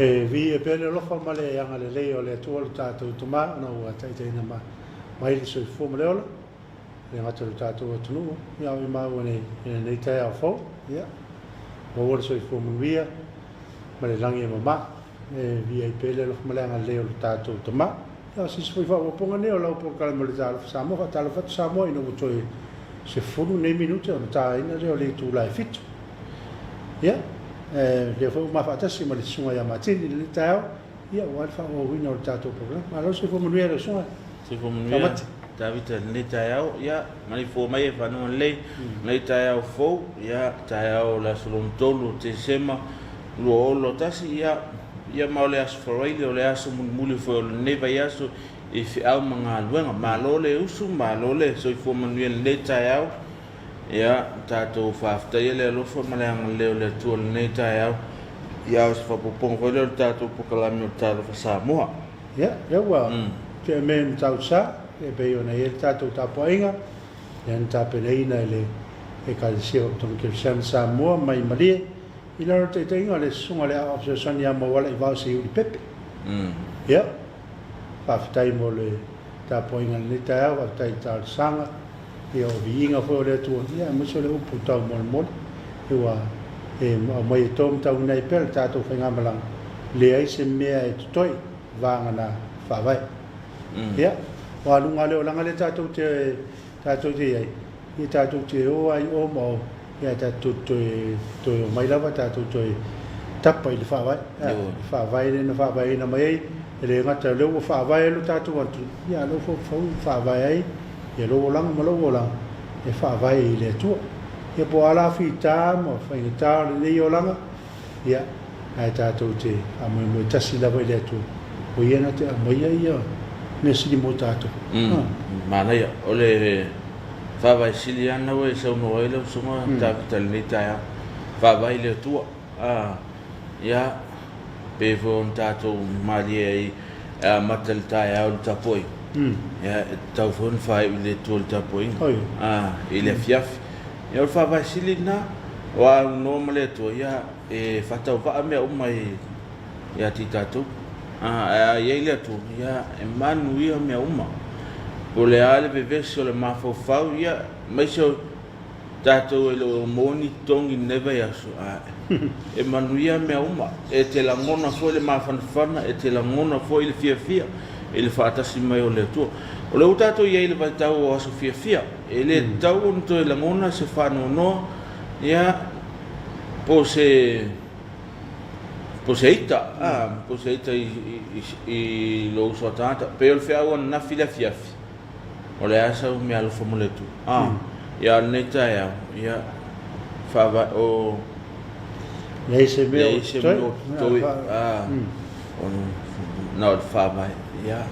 E viia pea le alofa ma le agalelei o le Atua lo tatou Tama ona ua taitaiina mai le soifua ma le ola, e le gata i lo tatou atunuu, ia a o i maua nei i lenei taeao fou. Ia, maua le soifua manuia ma le lagi e mama. E viia ai pea le alofa ma le agalelei o lo tatou Tama. Ia, o se isi foi faaopoopoga lenei o lau polokalame o le Talofa Samoa. Faatalofa atu Samoa ina ua toe 10 nei minute ona taina lea o le itula e 7. Ia, lea foi ua ma faatasi ma le Susuga ia Matini i lenei taeao, ia, aua le faaauauina o le tatou polokalame. Malo le soifua manuia i lau Susuga. Soifua manuia Tavita i lenei taeao, ia, maleifua mai e fanua lelei, lenei taeao fou, ia, taeao o le aso lona 3 o Tesema 2021, ia, ia ma o le aso Faraile, o le aso mulimuli foi o lenei vaiaso i feau ma galuega. Malo le usu, malo le soifua manuia i lenei taeao. Ia, tatou faafetaia le alofa ma le agalelei o le Atua i lenei taeao. Ia, o se faaopoopoga foi lea o le tatou polokalame o le Talofa Samoa. Ia, lea ua tea mea i Matautusa, e pei ona i ai le tatou tapuaiga, lea na tapenaina e le Ekalesia Faaputugatupe Kerisiano Samoa mai Malie, i lalo o le taitaiga o le Susuga i le Aoao Fesoasoani ia Mauala Ivao Seiuli Pepe. Ia, faafetai mo le tapuaiga i lenei taeao, faafetai i le talosaga. Ia, o viiga foi o le Atua, ia, aemaise o le upu taumolimoli, ua e aumai e taumatauina ai pea le tatou faigamalaga, leai se mea e totoe vagana faavae. Ia, o aluga lea o laga lea tatou te tatou te i ai, ia tatou te o lava i o ma o, ia ae tatou toe toe omai lava tatou toe tapa i le faavae. Le faavae lea na faavaeina mai ai, e le gata o lea ua faavae ai lo tatou atunuu, ia a o lea ua faavae ai Ia lou olaga ma lou olaga e faavae i le Atua. Ia po o a la fita ma faigata o lenei olaga, ia, ae tatou te faamoemoe tasi lava i le Atua, o Ia na te aumaia ia mea sili mo tatou. Mm, manaia. O le faavae sili lava lena ua e saunoa ai lau Susuga Tavita i lenei taeao. Faavae i le Atua. Ah, ia, pei foi ona tatou malie ai e amata le taeao i le tapuaiga, ia, e tatau foi ona faaiu i le Atua i le tapuaiga, ah, i le afiafi. Ia, o le faavae sili lena, aua a aunoa ma le Atua, ia, e faatauvaa mea uma ia te i tatou. Ah, ae a i ai le Atua, ia, e manuia mea uma. Po o le a le vevesi o le mafaufau, ia, aemaise o Tatou e le o maua ni totogi i lenei vaiaso, a e manuia mea uma. E te lagona foi le mafanafana, e te lagona foi le fiafia i le faatasi mai o le Atua. O lea ua tatou i ai i le vaitau o aso fiafia, e le tatau ona toe lagona se faanoanoa, ia, po o se, po o se ita, a, po o se ita i, i, i lou uso a tagata. Pei o le feau ananafi i le afiafi, O le a sau meaalofa mo le Atua? A, ia lenei taeao, ia, faavae, o... Leai se mea o totoe. O totoe, a, o, na o le faavae, ia,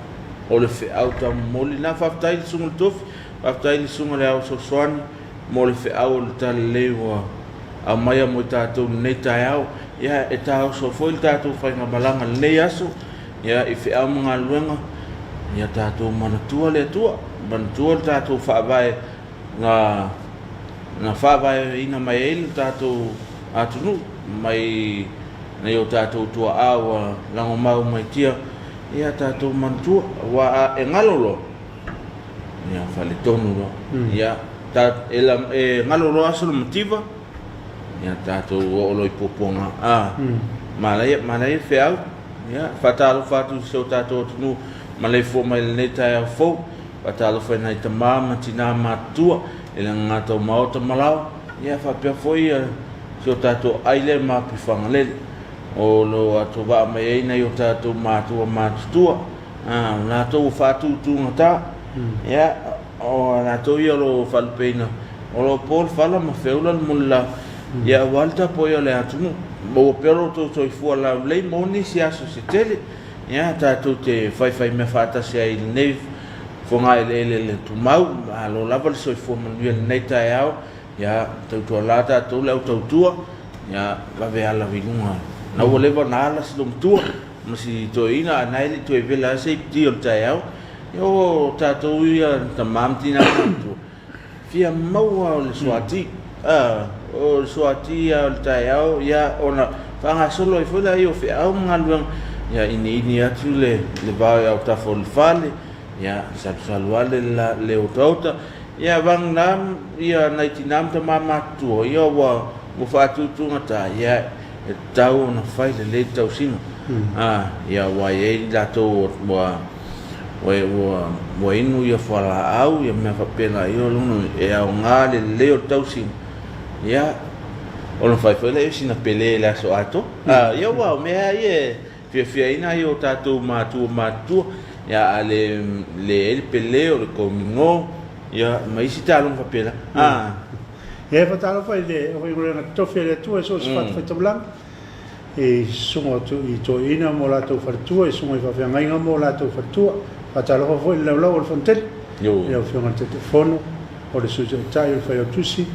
o le feau taumomoli. Na, faafetai i le Susuga i le Tofi, faafetai i le Susuga i le Ao Fesoasoani mo le feau o le Talalelei ua aumaia mo i tatou i lenei taeao. Ia, e taoso foi le tatou faigamalaga i lenei aso. Ia, i feau ma galuega, ia tatou manatua le Atua, manatua le tatou faavae na, na faavaeina mai ai le tatou atunuu, mai nai o tatou tuaa ua lagomau mai tia, ia tatou manatua, aua a e galo loa, ia faaletonu loa. Ia, ta, e, la, e galo loa aso le mativa, ia tatou oo loa i puapuaga. A, manaia, manaia feau. Ia, faatalofa atu i si o tatou atunuu maleifua mai i lenei taeao fou. Faatalofa i nai tama ma tinā matutua i le gagata o maota ma laoa. Ia, faapea foi si o tatou aile ma Apifagalele o lo o atovaa mai ai nai o tatou matua matutua. A, o latou ua faatutugata. Ia, o latou ia o lo o faalupeina, o lo o po le fala ma feula le mulilau. Ia, aua le tapuaia o le atunuu. Maua pea lo outou soifua laulelei, maua nisi aso se tele, ia, tatou te faifaimea faatasi ai i lenei fogaeleele tumau. Malo lava le soifua manuia i lenei taeao. Ia, tautuala tatou le au tautua, ia, vave ala i luga. Na ua leva ona ala si loomatua ma si toeaina, a na e le i toe vela lava se iputi o le taeao. Ia, o tatou ia tama ma tina matutua, fia maua o le suati. o le suati a o le taeao, ia, ona faagasolo ai foi lea o feau ma galuega, ia, iniini atu le vao i autafa o le fale, ia, salusalu lava le le otaota, ia, vagana ia nai tinā ma tamā matutua, ia, ua ua faatutugata, ia, e tatau ona fai lelei le tausiga, a, ia, ua i ai latou ua ua ua ua inu ia fualaau ia mea faapena ia o lona e aoga le lelei o le tausiga ia ona fai foi lea sina pele i le aso atoa a ia ua o mea ia e fiafiaina ai o tatou matua matutua ia a le le ai le pele o le komigo ia ma isi taaloga faapena a. Ia e fatalofa i le aufaigaluega totofi a le Atua i so o se fatafaitaulaga. I susuga o i toeaiina ma o latou faletua, i susuga i faafeagaiga ma o latou faletua. Faatalofa foi i le laulau o le Fonotele, i lau Afioga i le Taitaifono, o le Sui Taitai, o le Failautusi,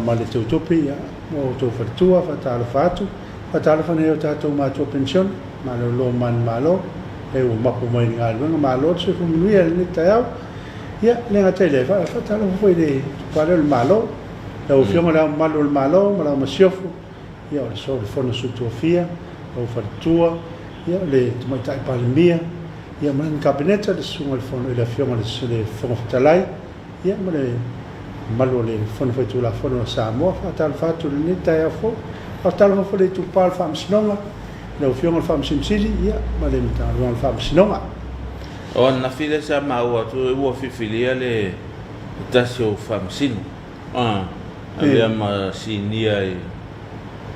ma le Teutupe, ia, ma outou faletua, faatalofa atu. Faatalofa nei o tatou matua penisione, malolo manumalo, e ua mapu mai i le galuega, malo le soifua manuia i lenei taeao. Ia, e le gata i lea, faatalofa foi i le Tupa lea o le Malo, lau Afioga i Le Ao Mamalu o le Malo ma lau Masiofo, ia o le so o le Fono Sui Tofia, lou faletua, ia o le Tamaitai Palemia, ia ma lana Kapeneta, le Susuga i le Fono i le Afioga i le Fofoga Fetalai, ia ma le mamalu o le Fono Faitulafono a Samoa. Faatalofa atu i lenei taeao fou. Faatalofa foi i le itupa o le Faamasinoga, lau Afioga i le Faamasino Sili, ia ma le Matagaluega o le Faamasinoga. O ananafi lea sa maua atu ua filifilia le tasi o Faamasino. Avea ma sinia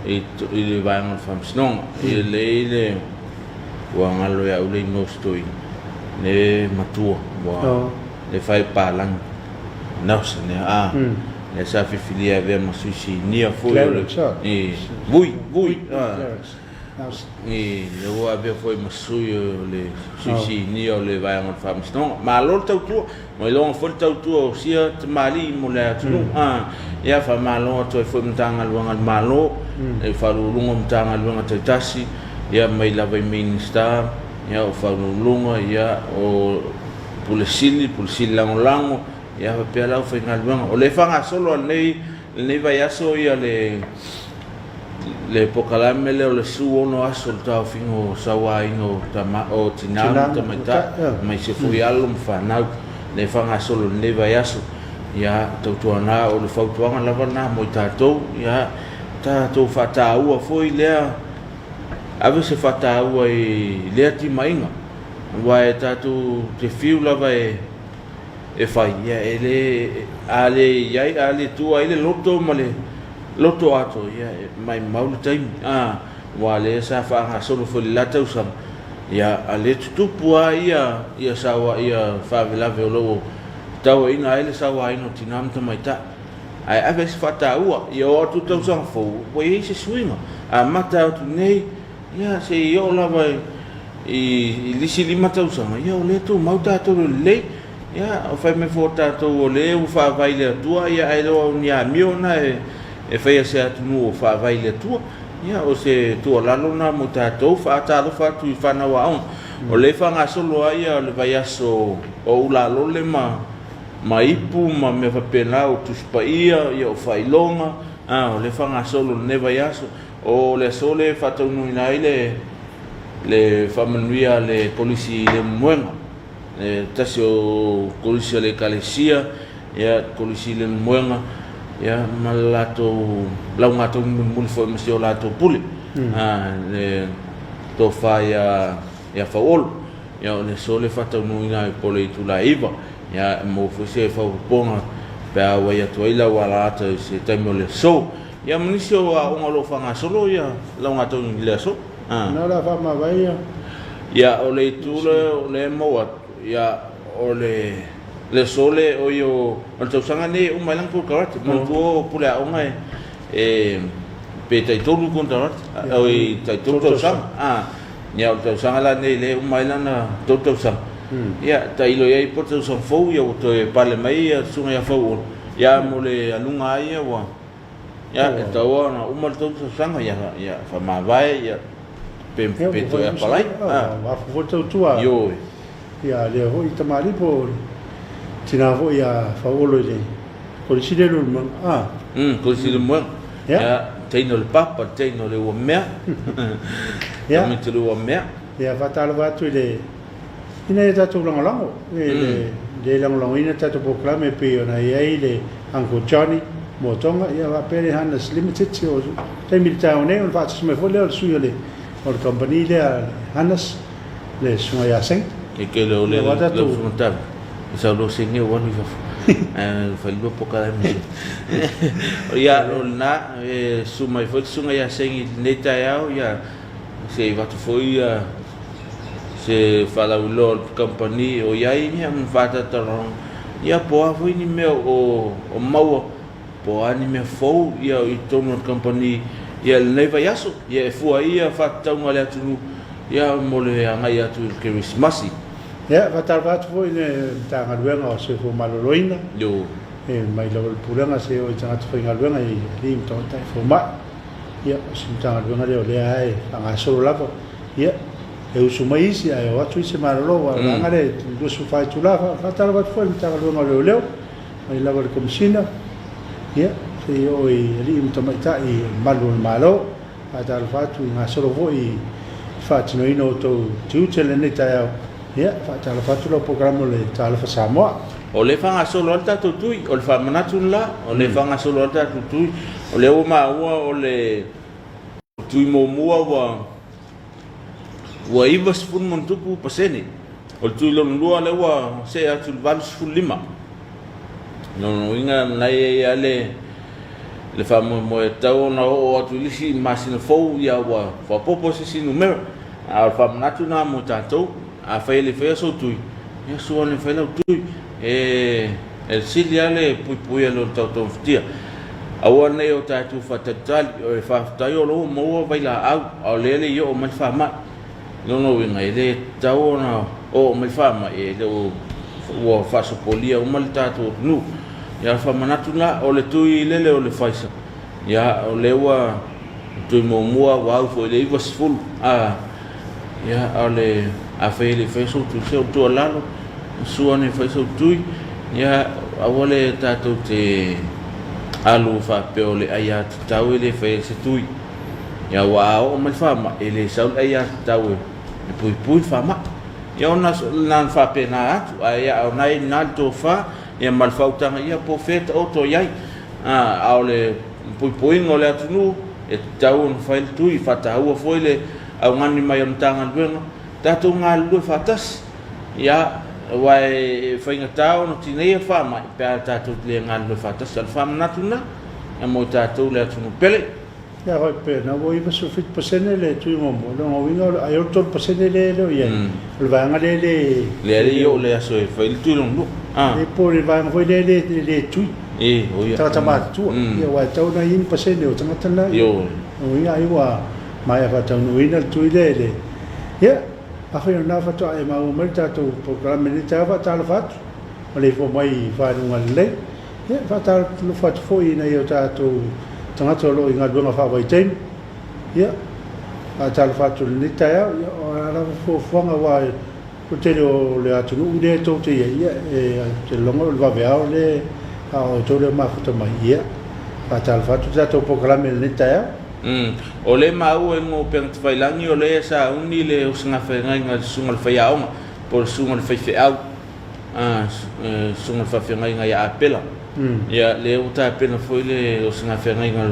i le vaega o le faamasinoga. E lelei le ua galo ia au le igoa o si toeaina, le matua ua le fai palagi Nelson ea, lea sa filifilia e avea ma sui sinia foi o le Vui, Vui, I lea ua avea foi ma sui o le sui sinia o le vaega o le faamasinoga. Malo le tautua, ua iloga foi le tautua o sia tamalii mo le atunuu. Ia faamalo atu ai foi i Matagaluega a le Malo, i Faauluuluga o Matagaluega taitasi, ia mai lava i Minisita, ia o Faauluuluga, ia o Pule Sili, Pule Sili Lagolago, ia faapea le aufaigaluega. O lea e faagasolo lava i lenei vaiaso ia le Le polokalame lea o le 16 aso o le taofiga o sauaina o tama, o tina ma tamaitai, aemaise foi alo ma fanau, lea e faagasolo i lenei vaiaso. Ia, tautuana o le fautuaga lava lena mo i tatou, ia, tatou faataua foi lea, ave se faataua i lea timaiga, aua e tatou te fiu lava e e fai, ia e le, a le i ai, a le tua ai le loto ma le loto atoa, ia e maimau le taimi, a, aua lea sa faagasolo foi i le la tausaga, ia a le tutupu lava ia, ia saua, ia faalavelave o lo o tauaina ai le sauaina o tina ma tamaitai. Ae ave ai se faataua, ia oo atu i le tausaga fou, ua i ai se suiga, amata atu nei, Ia, se i oo lava i le isi 5 tausaga, ia o lea e tumau tatou i le lelei. Ia, o fai mai foi o tatou o lea ua faavae i le Atua, ia ae le o ni amio na e faia se atunuu o faavae i le Atua. Ia, o se tuualalo lena mo tatou, faatalofa atu i fanau aoga. O lea e faagasolo lava ia le vaiaso o Ulalole ma ma ipu ma mea faapena, o Tusi Paia, ia o faailoga, a, o lea e faagasolo i lenei vaiaso. O le aso lea e faataunuuina ai le le faamanuia a le Kolisi i Leulumoega, le tasi o Kolisi a le Ekalesia, ia Kolisi i Leulumoega, ia ma le latou lauga taulimulimuli foi ma si o latou pule, le tofa ia ia Fauolo. Ia o le aso lea e faataunuuina ai po o le itula e 9, ia e maua foi se faaopoopoga pe a auai atu ai lau alaata i se taimi o le aso. Ia ma nisi o aoga o lo o faagasolo ia laugatonu i le aso. Na o le a faamavae ia. Ia o le itu lea o lea e maua atu, ia o le le aso lea oi o le tausaga lenei e uma ai lana konekarate. Manatua o pule aoga e e pe taitolu konekarate, oi taitolu tausaga. Ia o le tausaga la lenei lea e uma ai lana tolu tausaga. Ia tailo i ai po o le tausaga fou ia ua toe pale mai ia le susuga ia Fauolo. Ia mo le aluga lava ia ua Ia, e tatau ona uma le tolu tausaga, ia, ia faamavae, ia, pe, pe toe apalai. Ah. Afu foi tautua. Ioe. Ia, lea foi tamalii po o tina foi a Fauolo i le Kolisi lea i Leulumoega. Ah. Kolisi i Leulumoega. Ia, teine o le papa, le teine o le ua mea. Ia. Tamaiti o le ua mea. Ia, faatalofa atu i le ina ia tatou lagolago i le le lagolagoina tatou polokalame e pei ona i ai le Uncle Johnny Motoga, ia faapea le Hannes Limited. O taimi i le taeao nei ona faatasi mai foi lea o le sui o le o le kamupani lea Hannes, le Susuga ia Saint. E tele o le lau susuga Tavita, e sau loa sene ua alu i fafo. Ae fai lua polokalame. Ia, o lena, e susu mai foi le Susuga ia Saint i lenei taeao, ia se i avatu foi ia se faalauiloa o le kamupani o i ai ia ma faatalatalanoaga, ia po o a foi ni mea o maua, po o a ni mea fou ia i totonu o le kamupani ia i lenei vaiaso, ia e fua ai ia faatatauga a le atunuu ia mo le agai atu i le Kerisimasi. Ia, faatalofa atu foi i le Matagaluega o Soifua Maloloina, Yo. e mai lava i le Pulega seia oo i tagata faigaluega i alii ma tamaitai fomai. Ia, o si Matagaluega lea o lea lava e faagasolo lava, ia, e usu mai isi ae o atu isi e malolo, aua o le vaega lea e 24 itula. Faatalofa atu foi i le Matagaluega o Leoleo, mai lava i le Komesina, ia, seia oo i alii ma tamaitai o le malu o le Malo. Faatalofa atu i gasolo foi i le faatinoina o outou tiute lenei taeao. Ia, faatalofa atu lau polokalame o le Talofa Samoa. O lea e faagasolo lava le tatou tui, o le faamanatu le la, o lea e faagasolo lava le tatou tui. O lea ua maua o le tui muamua ua ua 90+%. O le tui lona lua lea ua see atu i le 85. Lona uiga na i ai lava le le faamoemoe e tatau ona oo atu i le isi masina fou ia ua faaopoopo se isi numera. A o le faamanatu lena mo tatou, afai e le faia sou tui, ia sua ane e fai lau tui. E e sili lava le puipuia i lo le tautogafitia. Aua ne i o tatou faatalitali, e faafetai o lo ua maua vailaau, a o lea e le i oo mai le faamai. Lona uiga, e le tatau ona oo mai faamai e le o ua faasopolia uma le tatou atunuu. Ia, o le faamanatu lena, o le tui lele o le Pfizer, ia, o lea ua tui muamua ua au foi i le 90, a, ia, a o le, afai e le i faia sou tui, se o le tuualalo, sua ane e fai sou tui, ia, aua le tatou te alu faapea o le aiatatau e le faia ai se tui. Ia aua a oo mai le faamai, e le sau le aiatatau e puipui le faamai. Ia ona na ona faapena atu, ae ia o na e i ina le tofa ia ma le faautaga ia po o fea e taoto i ai. A o le puipuiga o le atunuu, e tatau ona fai le tui, faataua foi le augani mai o le Matagaluega, tatou galulue faatasi. Ia, aua e faigata ona tineia le faamai pe a tatou te le galulue faatasi. A o le faamanatu lena mo i tatou le atunuu pele. Ia hoi pe na ua 97% le tui muamua, o lona uiga o le ai o le 3% lea e le o i ai. O le vaega lea e le... Lea le i oo le aso e fai le tui lona lua. Ah. E po o le vaega foi lea e le, e le tui. E, o ia. Tagata matutua. Ia aua e tatau ona i ai ni pasene o tagata na. Ioe. Lona uiga ai ua maea faataunuuina le tui lea e le... Ia, afai o lena faatoa e maua mai le tatou polokalame i lenei taeao, faatalofa atu. Maleifua mai i faaiuga lelei. Ia, e faatalofa atu foi i nai o tatou tagata o lo o i galuega faavaitaimi. Ia, faatalofa atu i lenei taeao. Ia, o a lava fuafuaga aua o le tele o le atunuu lea tou te i ai, ia, e te lagona o le vaveao lea a o outou lea mafuta mai. Ia, faatalofa atu i le tatou polokalame i lenei taeao. Mm. O lea e maua i luga o upega tafailagi o lea e sauni le osogafeagaiga a le susuga i le faiaoga po o le susuga i le faifeau. Susuga i le Faafeagaiga ia Apela. Ia, lea ua tapena foi le osogafeagaiga,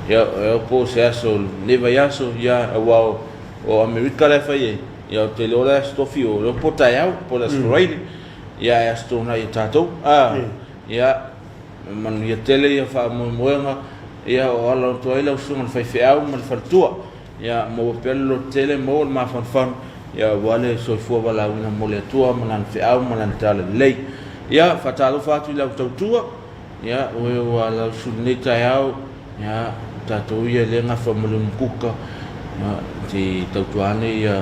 ia, po o se aso o lenei vaiaso, ia, aua o Amerika la e fai ai, ia, ou te iloa o le Aso Tofi o le po taeao, po o le Aso Faraile, ia, ae Aso Toonai ia tatou. A, ia, manuia tele ia faamoemoega, ia, o ala atu ai lau susuga i le faifeau ma le faletua. Ia maua pea le lototele, maua le mafanafana, ia aua le soifua valaauina mo le Atua ma Lana feau ma Lana talalelei. Ia, faatalofa atu i lau tautua, ia, oe ua lausu i lenei taeao, ia, o tatou ia lea gafa ma le umukuka, ia, se i tautua ane ia,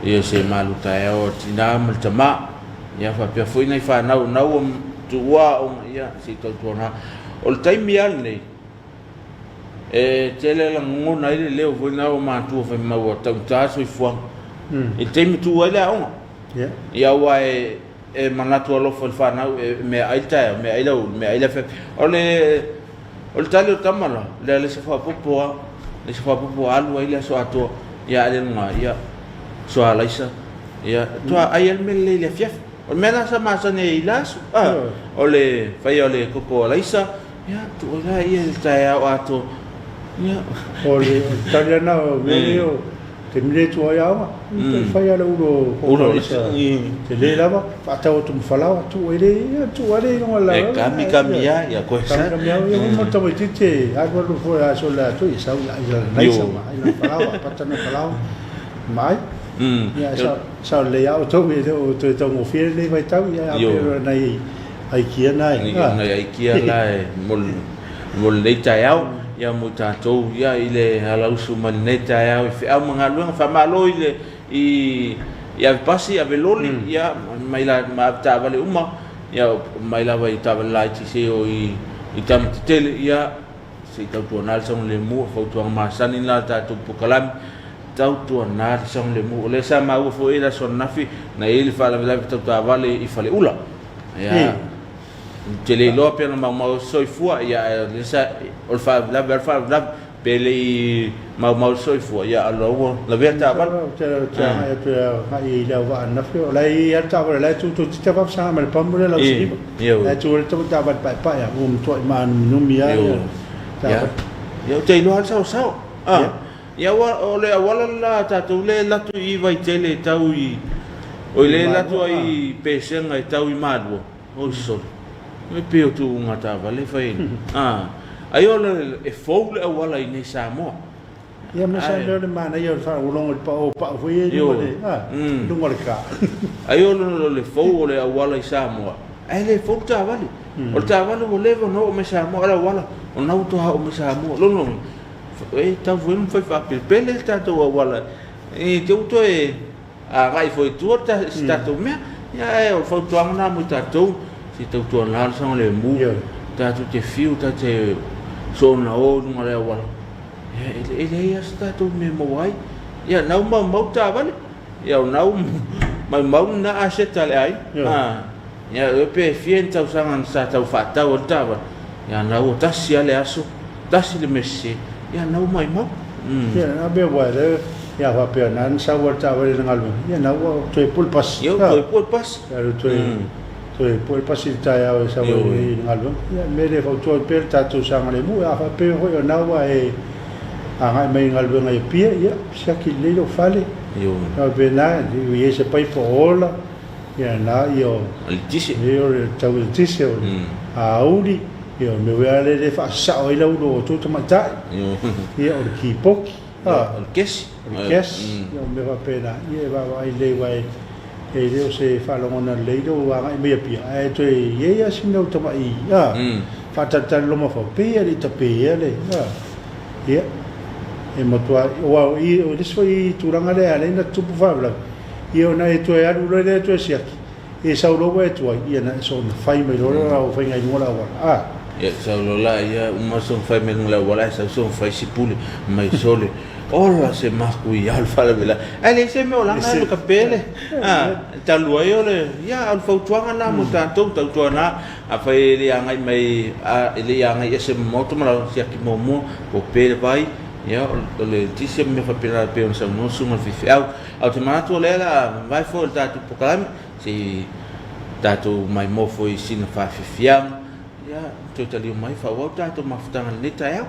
ia se malu taeao a le tina ma le tama, ia, faapea foi nai fanau na ua tuua aoga, ia, se i tautuana. O le taimi lava lenei, E tele lagona ai le leo foi lena o matua fai mai ua taugata le soifuaga i le taimi e tu ai le aoga. Ia aua e e manatu alofa i le fanau e meaai le taeao, meaai le aoauli, meaai le afiafi. O le O le tali o le tama la, le le se faaopoopo lava, le se faaopoopo alu ai le aso atoa, ia ae le luga, ia, soa alaisa, ia, toa ai le mea lelei i le afiafi. O le mea la sa masani ai i la aso, a, o le faia o le koko alaisa, ia, tuu ai la ia i le taeao atoa, ia. O le tali lena o mea nei o taimi nei e tua ai aoga, e fai lava le ulo koko alaisa tele lava, faatau atu ma falaoa, tuu ai le, tuu ai le i luga o le lalolagi. E kami kami lava, ia koe sa. Kami kami lava, ia mo le tamaitiiti e alu alu foi a sole atu, ia sau ia ai lana naisa ma ai lana falaoa, pata lana falaoa ma ai. Ia sao lelei lava outou e le o toe taugofie lenei vaitau, ia a pei o nai aikia na e. Nai aikia la e mo lenei taeao, ia mo tatou ia i le alausu mai lenei taeao i feau ma galuega. Faamalo i le i ave pasi, ave loli, ia mai la ma ave taavale uma, ia mai lava i taavale laiti seia oo i tama tetele, ia se i tautuana le saogalemu. O fautuaga masani na a le tatou polokalame, tautuana le saogalemu. O lea sa maua foi i le aso ananafi na i ai le faalavelave tau taavale i Faleula. Ia, ou te le iloa pe na maumau ai se soifua, ia ae o lea sa, o le faalavelave lava le faalavelave, pe le i maumau le soifua, ia a o la ua lavea taavale. Ou te agai atu e agai i le auvaa ananafi, o la e i ai lava le taavale, o la e tu toeitiiti lava faafesaga ma le pamu lea lausilima. La e tu ai le taavale paepae lava, ua matuai maanuminumi lava taavale. Ia, ou te iloa lava le saosao. Ia ua o le auala le la a tatou lea e alu atu i Vaitele e tau i oi lea e alu atu ai i Pesega e tau i Malua, oi sole, e pei o tuuga taavale e fai ai a ai o le e fou le auala i nei Samoa. Ia ma sa mea o le manaia o le faalogologo i le pao pau foi ia i luga o le a luga o le ka. Ai o le fou o le auala i Samoa ae le fou le taavale. O le taavale ua leva ona oo mai Samoa a o le auala o lena ua toa oo mai Samoa. Lona uiga E tatau foi ona fai faapelepele le tatou auala i te i ua toe agai foi i tua se tatou mea. Ia ae o le fautuaga lena mo i tatou, se i tautuana le saogalemu, tatou te fiu, tatou te soona o i luga o le auala, ia e leai lava se tatou mea e maua ai. Ia o lena ua maumau le taavale, ia o lena ua maumau lena aseta a le aiga. Ia e pe fia ni tausaga sa tau faatau ai le taavale, ia na ua tasi lava le aso, tasi le mea sese, ia na ua maimau. Ia na mea ua le ia faapea na na sau ai le taavale i le galuega, ia na ua toe pue le pasi. Ia ua toe pue le pasi. Ia ua toe toe pue le pasi i le taeao e sau ai i le galuega. Ia mea lea e fautua ai pea le tatou saogalemu, a faapea foi o na ua e agai mai i galuega i Apia, ia siaki lelei lou fale. Ioe. Faapena, i ai se paipa o ola. Ia na ia o le tise. Ia o le tau i le tise o le aoauli, ia o le mea foi lea e faasasao ai lau o outou tamaitai. Ia o le kipoki, o le kesi. O le kesi, ia o mea faapena, ia e vaavaai lelei aua e le o se faalogona lelei lou agai mai Apia, ae toe i ai lava sina ou tamai faatalitali loma fau, pei e le i tapeia le, ia, e matua, aua o le isi foi tulaga lea e ala ai ona tutupu faalavelave, Ia ona e toe alu loa lea e toe siaki, e sau loa ua e tuai, ia na e soona fai mai loa lea ua faiga i luga o le auala. A. Ia sau loa la ia uma soona fai mai luga o le auala ae sau soona fai si pule mai sole. Ola se maku ia o le faalavelave. Ae leai se mea o laga alu ka pele. A, talu ai o le, ia o le fautuaga lena mo tatou, tautuana afai e le agai mai, a e le agai ese mamao tama siaki muamua, po o pe le vai, ia o le tisi mea faapena pei ona saunoa susuga i le faifeau. Ae ou te manatu o lea o le a mavae foi le tatou polokalame, se i tatou maimoa foi i sina faafiafiaga, ia toe taliu mai faaauau le tatou mafutaga i lenei taeao.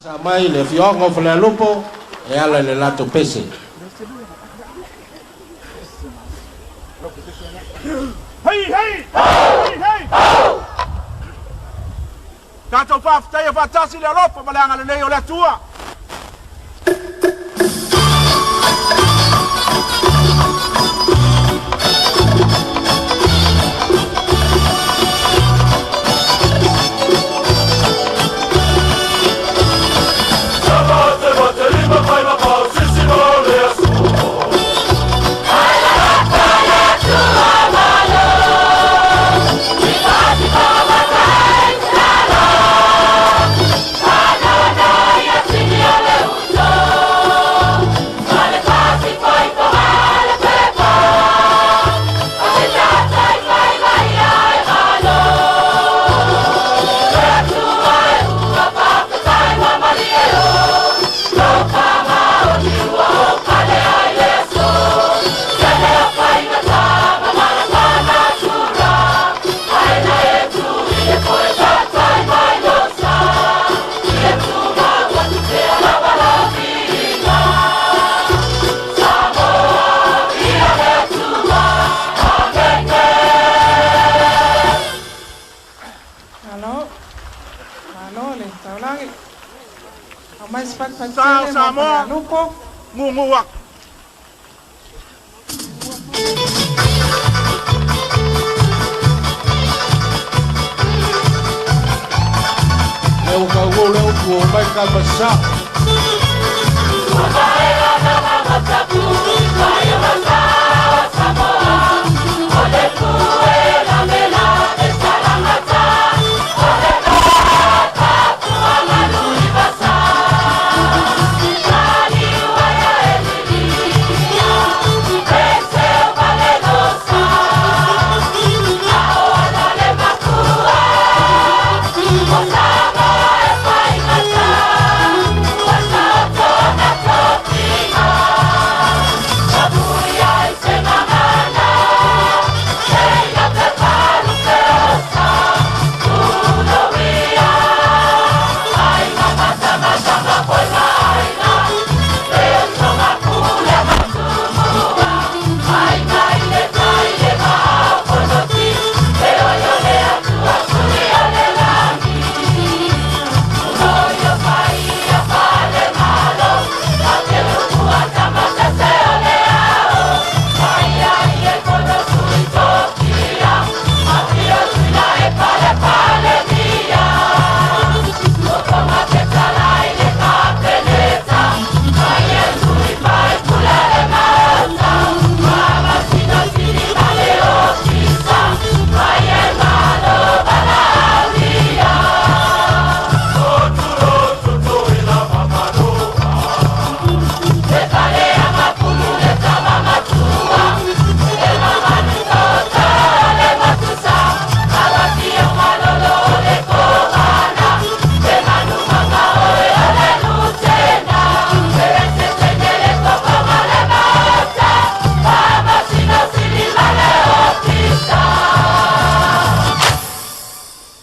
Sa mai le afioaga o Falealupo e ala i le latou pese. Hei hei! Hei hei! Ho! Tatou faafetaia faatasi le alofa ma le agalelei o le Atua. Faafetai Sa o tele mo Samoa, Falealupo. Gugu atu. Le ua kauou le upu o mai ka masa.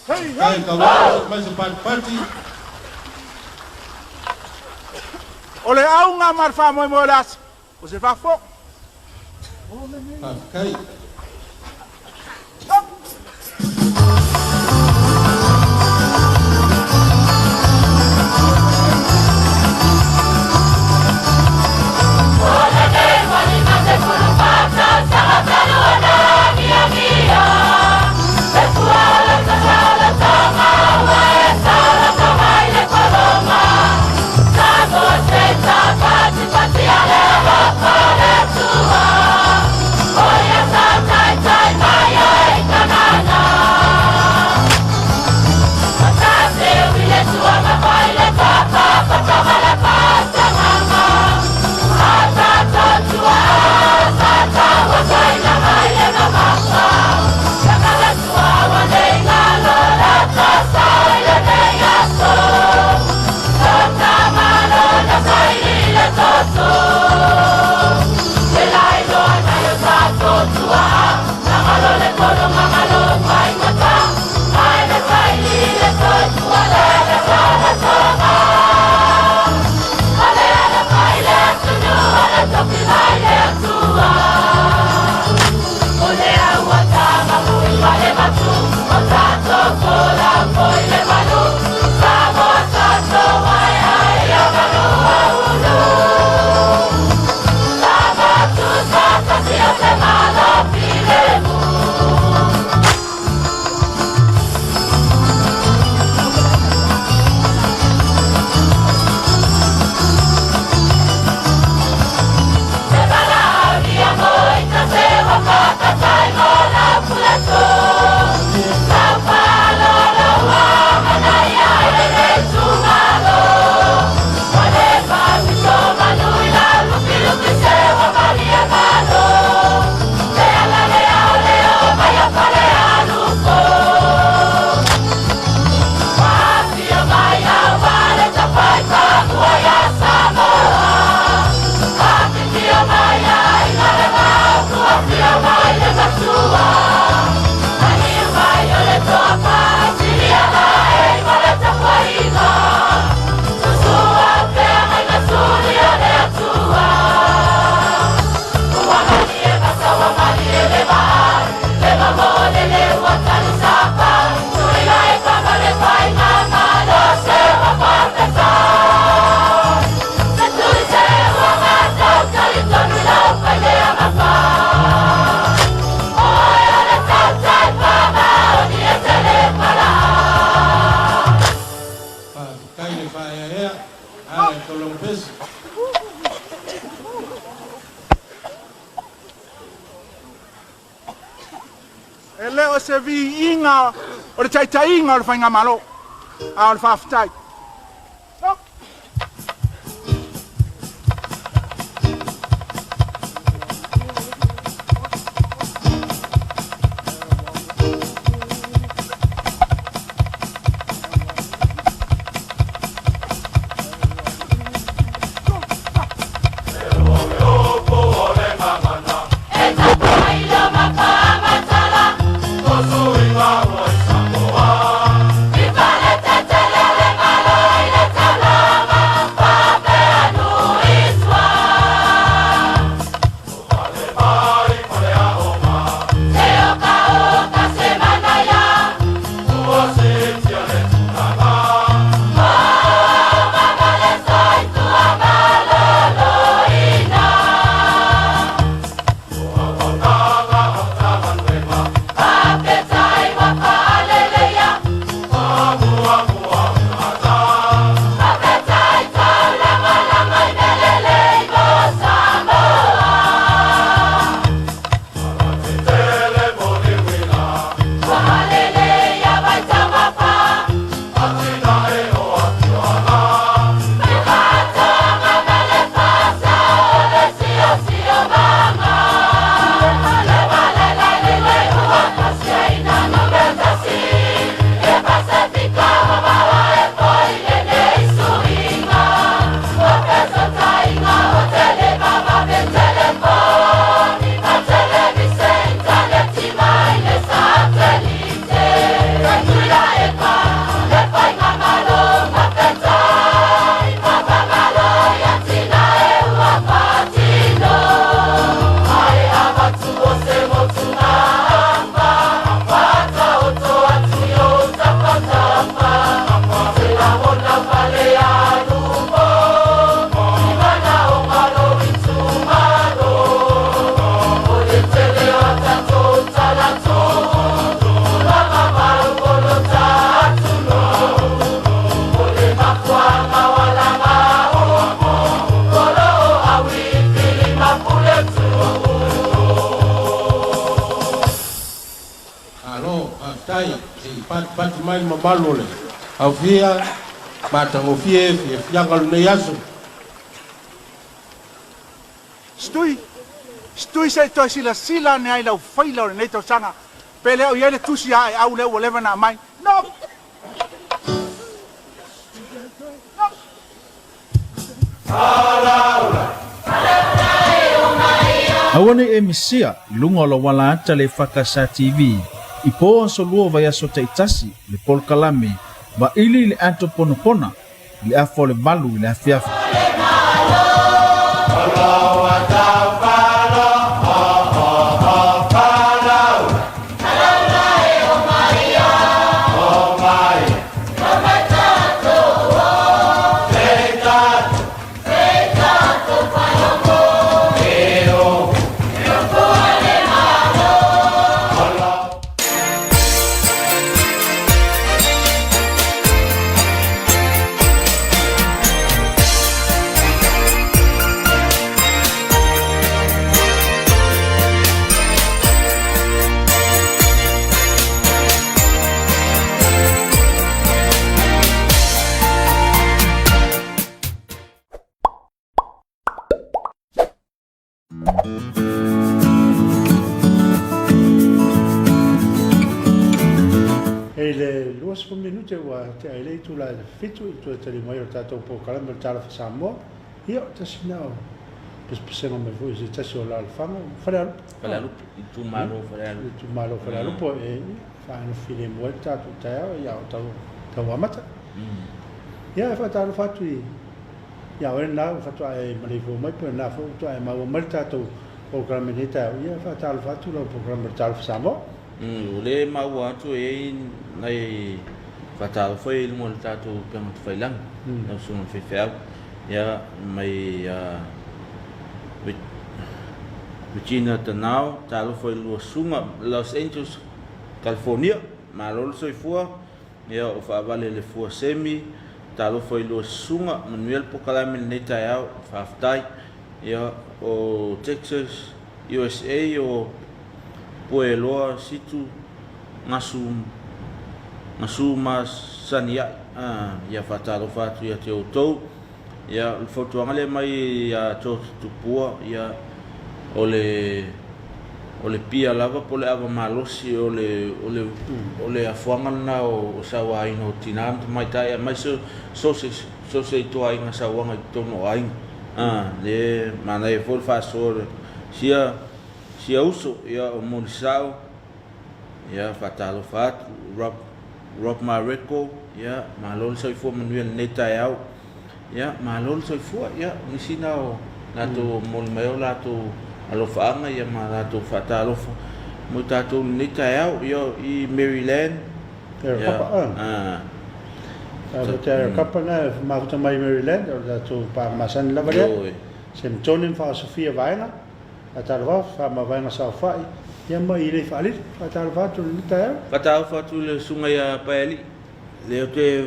Hei, Kai hei! kauou mai se patipati. O le auga ma le faamoemoe o le aso, o se faafofoga. Faafetai. E le o se viiga o le taitaiga o le faigamalo, a o le faafetai. Malo, faafetai se i patipati mai le mamalu o le aufia matagofie fiafiaga o lenei aso. Stui, stui se i toe silasila ane ai lau faila o lenei tausaga, pe le o i ai le tusi aeau lea ua leva ona aumai. No! Aua ne i e misia i luga o le auala ata le EFKS TV i po aso lua o vaiaso taitasi le polokalame Vaili i le Ato Ponapona i le afa o le 8 i le afiafi. I le 20 minute ua tea ai le itula e 7 i le toe tali mai o le tatou polokalame o le Talofa Samoa. Ia, o tasi lena o pesepesega mai foi i se tasi o alaalafaga o Falealupo. Falealupo, itumalo o Falealupo. Itumalo o Falealupo e faanofi filemu ai le tatou taeao, ia o tau, tau amata. Ia, e faatalofa atu i ia oe lena ua faatoa e maleifua mai po o lena foi ua faatoa e maua mai le tatou polokalame i lenei taeao. Ia, e faatalofa atu lau polokalame o le Talofa Samoa. O lea e maua atu e i ai nai faatalofa ia i luga o le tatou upega tafailagi, lau Susuga i le Faifeau, ia, mai Regina Tanao, talofa i lua susuga, Los Angeles, California, malo le soifua. Ia o faavale le fua semi, talofa i lua susuga, manuia le pokalame i lenei taeao, faafetai. Ia o Texas, USA, o Pueloa, Situ, Gasu Gasu masani ai a ia faatalofa atu ia te outou. Ia o le fautuaga lea mai ia George Tupua, ia o le o le pia lava po o le ava malosi o le o le o le afuaga lena o sauaina o tina ma tamaitai aemaise so se so se ituaiga sauaga i totonu o aiga. A le manaia foi le faasoa sia sia uso ia o Molisao. Ia, faatalofa atu Rob, Rob Mareko, ia, malo le soifua manuia i lenei taeao. Ia, malo le soifua, ia, o nisi na o latou o momoli mai o latou alofaaga ia ma latou faatalofa mo i tatou i lenei taeao, ia, i Maryland. Ia, Ia, kapa, ah. ah. Tatou te ae kapa na mafuta mai Maryland, o le tatou paaga masani lava lea. Ioe. Semitoni ma Faasofia Vaega. Faatalofa atu, faamavaega saofai, ia ma i lei faalili. Faatalofa atu i lenei taeao. Faatalofa atu i le susuga ia Paealii, lea ou te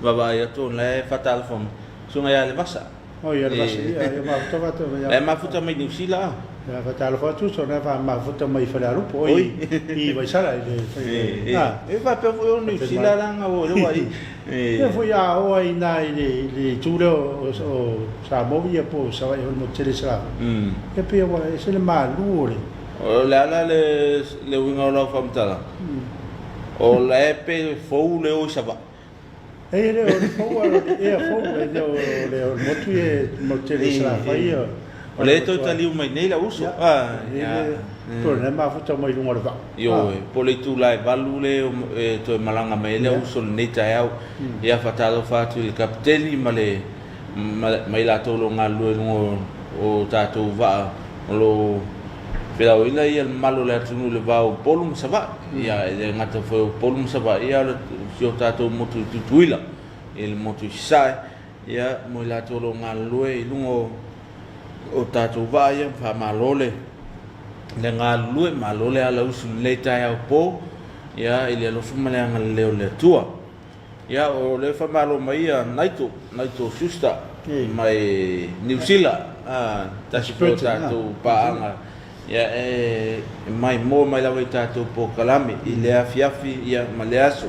vaavaai atu o la e faatalofa mai, susuga ia Levasa. Oi, ia Levasa, ia, ia mafuta faata, ia. La e mafuta mai Niu Sila a? Ia, faatalofa atu, so la e mafuta mai Falealupo, oi, i Vaisala, i le, a. E faapea foi o Niu Sila leaga ua lea ua i. Ia foi a oo ai ina i le i le itu lea o o Samoa ia po o Savaii o le motu tele i Salafai, ia pei ua ese le malu o le. O le a la le le uiga o lau faamatalaga? O la e pe fou le o i Savaii. E le o le fou a o le ea fou, e le o le motu ia motu tele i Salafai ia. O lea e toe taliu mai nei lau uso. Ia, po o lena e mafuta mai luga o le vaa. Ioe, po o le itula e 8 lea e toe malaga mai ai le uso i lenei taeao. Ia, faatalofa atu i le Kapeteni ma le ma i latou o lo o galulue i luga o tatou vaa o lo o felauaiina ia le mamalu o le atunuu i le va o Upolu ma Savaii. Ia, e le gata foi o Upolu ma Savaii, a o si o tatou motu i Tutuila, i le motu i Sasae. Ia, mo i latou o lo o galulue i luga o tatou vaa ia, faamalo le galulue, malo le alausu i lenei taeao po, ia, i le alofa ma le agalelei o le Atua. Ia, o lea e faamalo mai ia Naito, Naito Schuster mai Niu Sila, tasi foi o tatou paaga, ia, e maimoa mai lava i tatou polokalame i lea afiafi, ia, ma lea aso.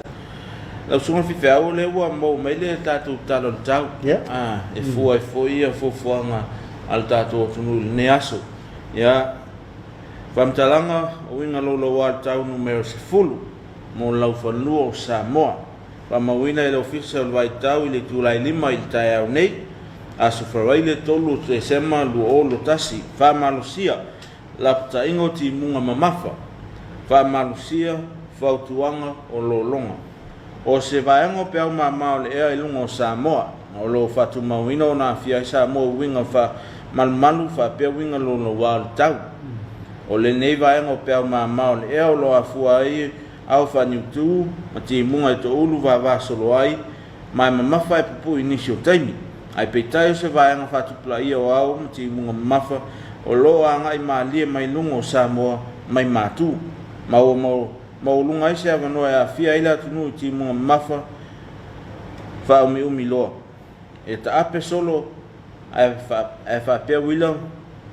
Lau Susuga i le Faifeau, o lea ua maua mai le tatou tala o le tau, e fua ai foi ia fuafuaga a le tatou atunuu i lenei aso. Ia, faamatalaga o uiga louloua le tau numera 10 mo laufanua o Samoa. Faamauina e le Ofisa o le Vaitau i le itula e 5 i le taeao nei, Aso Faraile 3 o Tesema 2021, faamalosia Lapataiga o timuga mamafa, faamalosia fautuaga o lologa. O se vaega o peau mama o le ea i luga o Samoa, o lo o faatumauina ona aafia ai Samoa i uiga faamalumalu faapea uiga louloua o le tau. O lenei vaega o peau mama o le ea o lo o afua ai ao faaniutu ma timuga e toulu vavasolo ai ma e mamafa e pupuu i nisi o taimi. Ae peitai o se vaega faatupulaia o ao ma timuga mamafa o lo o agai malie mai luga o Samoa mai Matu, ma ua maualuga ai se avanoa e aafia ai le atunuu i timuga mamafa faaumiumi loa. E taape solo ae faapea uila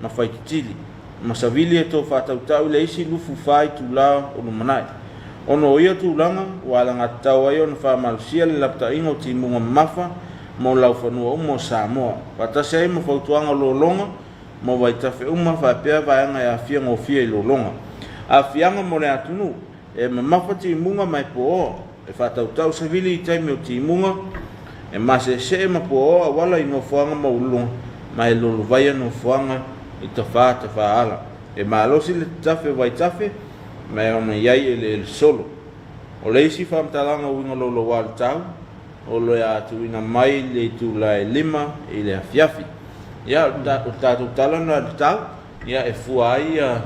ma faititili, ma savili e to faatautau i le isi 24 itula o lumanai. Ona o ia tulaga, ua alagatatau ai ona faamalosia le lapataiga o timuga mamafa mo laufanua uma o Samoa, faatasi ai ma fautuaga o lologa mo vaitafe uma faapea vaega e aafia gofie i lologa. Aafiaga mo le atunuu, E mamafa timuga ma e puaoa, e faatautau savili i taimi o timuga, e maseesee ma puaoa auala i nofoaga maualuluga ma e lolovaia nofoaga i tafā tafā ala. E malosi le tatafe o vaitafe ma e ona i ai eleele solo. O le isi faamatalaga uiga louloua o le tau, o le a tuuina mai i le itula e 5 i le afiafi. Ia, o le tatou tala lena i le tau. Ia, e fua ai ia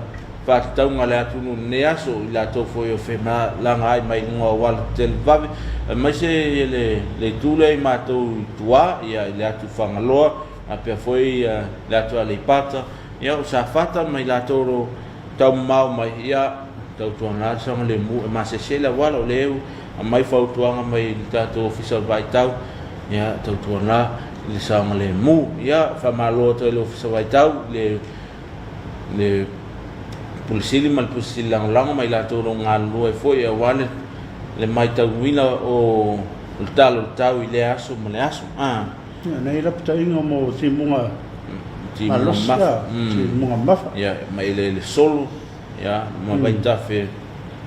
faatatauga a le atunuu i lenei aso, i latou foi o femalaga ai mai luga o auala tetele vave, aemaise le itu lea i matou i tua, ia, i le atu Fagaloa, faapea foi le atu Aleipata, ia, o Safata ma i latou o lo o taumamao mai, ia, tautuana le saogalemu, e masese le auala, o lea ua aumai fautuaga mai le tatou Ofisa o le Vaitau, ia, tautuana le saogalemu. Ia, faamalo atu ai i le Ofisa Vaitau i le Pule Sili ma le Pule Sili Lagolago ma i latou o lo o galulue ai foi aua le le matauina o le tala o le tau i lea aso ma le aso. Ia, na i ai lapataiga mo timuga malosi, timuga mamafa. Ia, ma eleele solo, ia, ma vaitafe,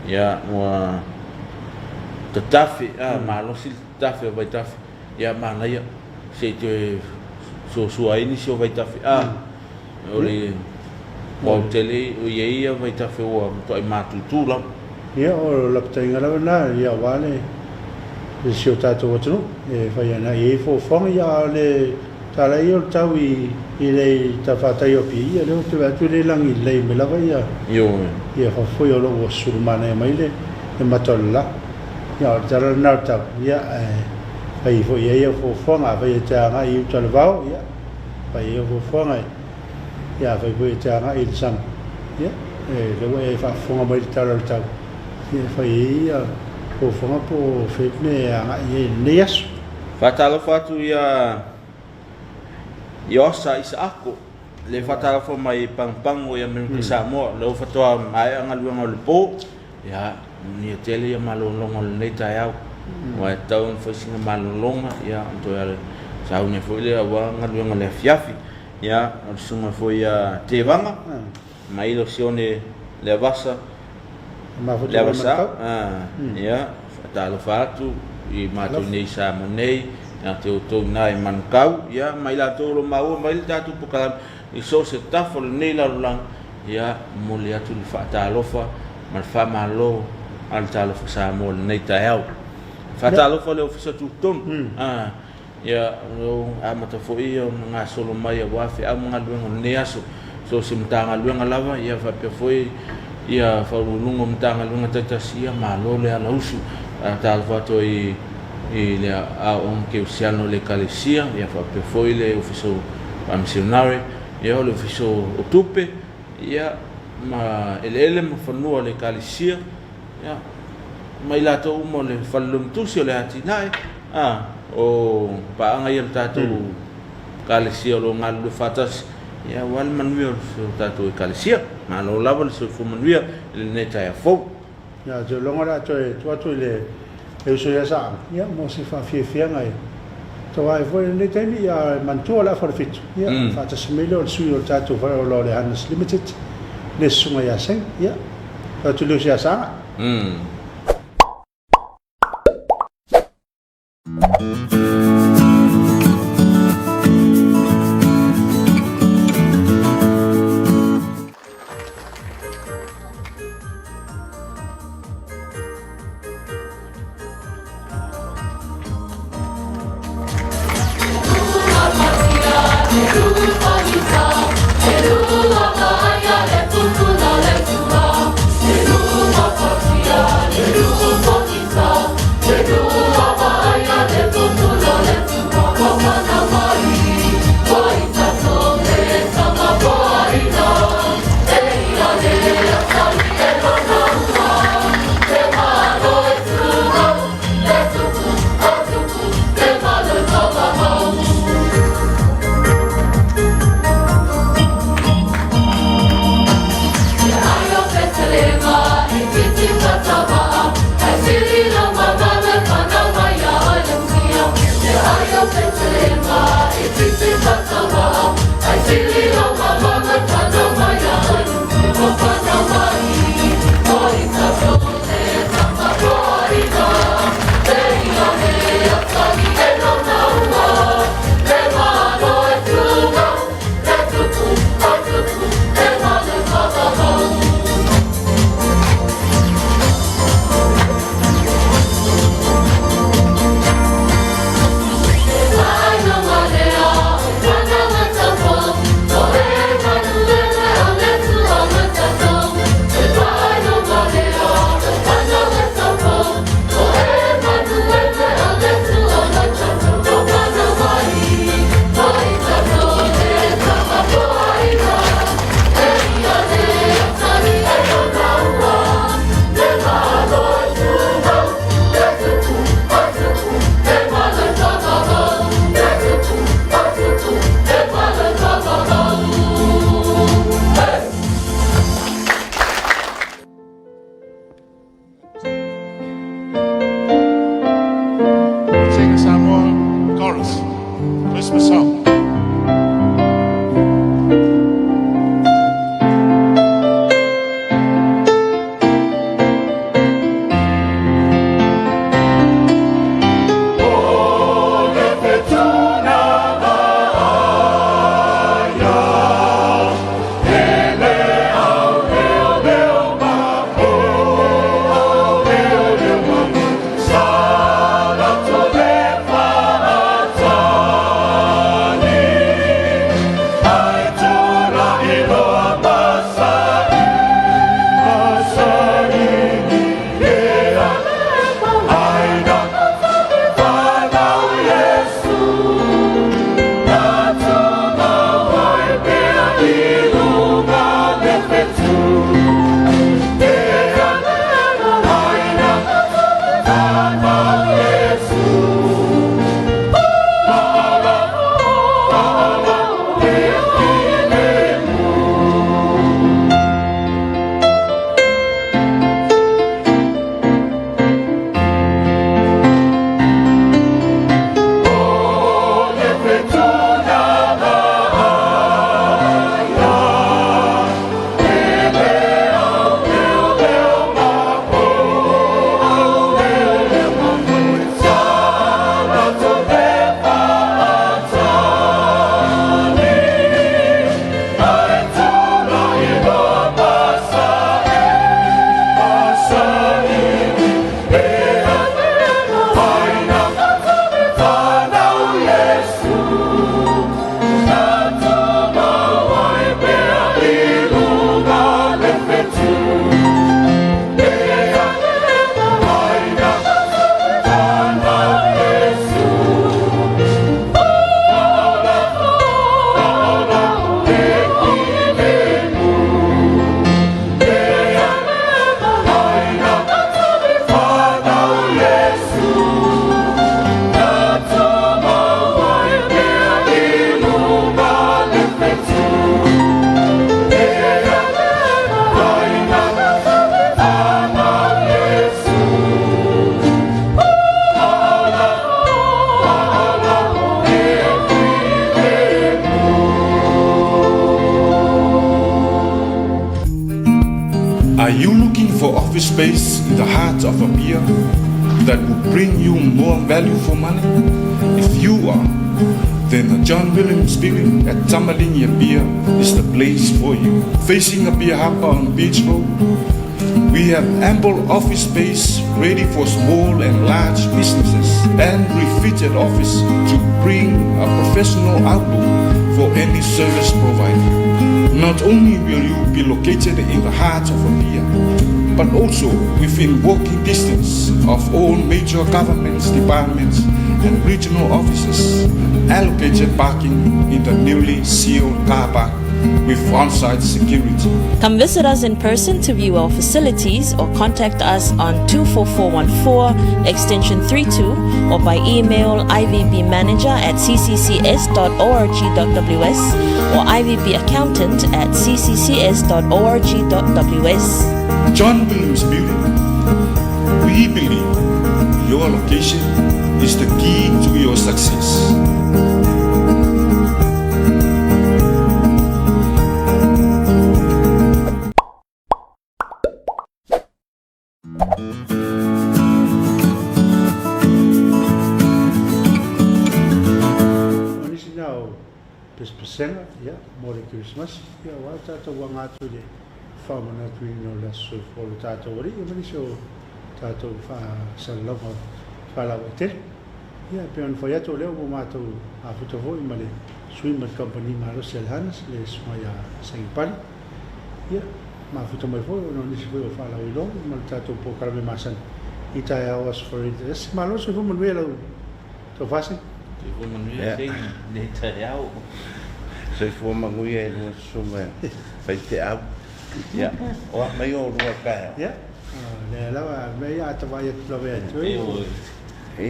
ia, ua tatafe, malosi le tatafe o vaitafe, ia, manaia, se i toe suasua ai nisi o vaitafe, o le aotele o i ai ia vaitafe ua matuai matutu lava. Ia, o lapataiga lava lena, ia, aua le si o tatou atunuu e fai ana i ai fuafuaga, ia, a o le tala ia o le tau i le talafatai o Apia, ia, lea ou te vaai atu e le lagi lelei mai lava ia, ia fafo foi o lo o ua susulu manaia mai le mata o le la. Ia, o le tala lena o le tau, ia, ae fai foi i ai au fuafuaga, afai e te agai i uta o le vao, ia, fai ai au fuafuaga e, ia, afai foi e te agai i le sami, ia, e, lea ua e faafofoga mai i le tala o le tau, ia, e fai ai ia fuafuaga po o fea le mea e agai i ai i lenei aso. Faatalofa atu ia Iosa Isaako, le faatalofa mai i Pagopago i Amerika Samoa, lea ua faatoa maea galuega o le po. Ia, manuia tele ia malologa o lenei taeao, aua e tatau ona fai sina malologa, ia, ona toe ala sauni ai foi lea aua galuega o le afiafi. Ia, o le susuga foi ia Tevaga, mai lo Sione Leavasa, Leavasa, ia, faatalofa atu i matou nei i Samoa nei, ia te outou i ina i Manukau, ia, ma i latou o lo o maua mai le tatou polokalame i so o se tafa o lenei lalolagi, Ia, momoli atu le faatalofa ma le faamalo a le Talofa Samoa i lenei taeao. Faatalofa le Ofisa Tutotonu. A, ia, o amata foi ia ona gasolo mai aua feau ma galuega o lenei aso. So o se Matagaluega lava, ia faapea foi ia Faauluuluga o Matagaluega taitasi, ia malo le alausu. Faatalofa atu ai i le Aoaoga Kerisiano o le Ekalesia, ia faapea foi le Ofisa o Faa-Misionare, Ia, o le Ofisa o Tupe, ia, ma eleele ma fanua o le Ekalesia, ia, ma i latou uma o le Fale Logotusi o le Atinae, a, o paaga ia a le tatou Ekalesia o lo o galulue faatasi, ia, aua le manuia o le tatou Ekalesia. Malo lava le soifua manuia i lenei taeao fou. Ia, ou te iloa o le a toe tuu atu i le uso ia Saaga, ia, mo se faafiafiaga e toa ai foi i lenei taimi. Ia, e manatua o le afa o le fitu, ia, faatasi mai lea o le sui o le tatou faleoloa o le Hannes Limited, le susuga ia Seng. Ia, tuu atu i le uso ia Saaga. Are you looking for office space in the heart of Apia that will bring you more value for money? If you are, then the John Williams Building at Tamalini Apia is the place for you. Facing Apia Harbour on Beach Road, we have ample office space ready for small and large businesses and refitted office to bring a professional outlook for any service provider. Not only will you be located in the heart of Apia, but also within walking distance of all major government departments and regional offices, allocated parking in the newly sealed car park with on-site security. Come visit us in person to view our facilities or contact us on 24414 extension 32 or by email ivbmanager at cccs.org.ws or ivbaccountant at cccs.org.ws. John Williams Building. We believe your location is the key to your success. O nisi na o pesepesega, ia, mo le Kerisimasi, ia, aua tatou aga atu i le faamanatuina o le Aso Soifua o lo tatou Alii, ma nisi o tatou faasalalauga faalauaitele. Ia, e pei ona fai atu, o lea ua matou afuta foi ma le sui ma le kamupani malosi a le Hanas, le susuga ia Sagi Pali. Ia, mafuta mai foi ona o nisi foi o faalauiloa ma le tatou polokalame masani i taeao Aso Faraile. Malo le soifua manuia lau tofa Sagi. Soifua manuia Segi i lenei taeao. Soifua manuia i lua susuga faifeau. Ia, o a mai o lua taeao? Ia, lea lava, mea ia a ta vaai atu lava ia te oe,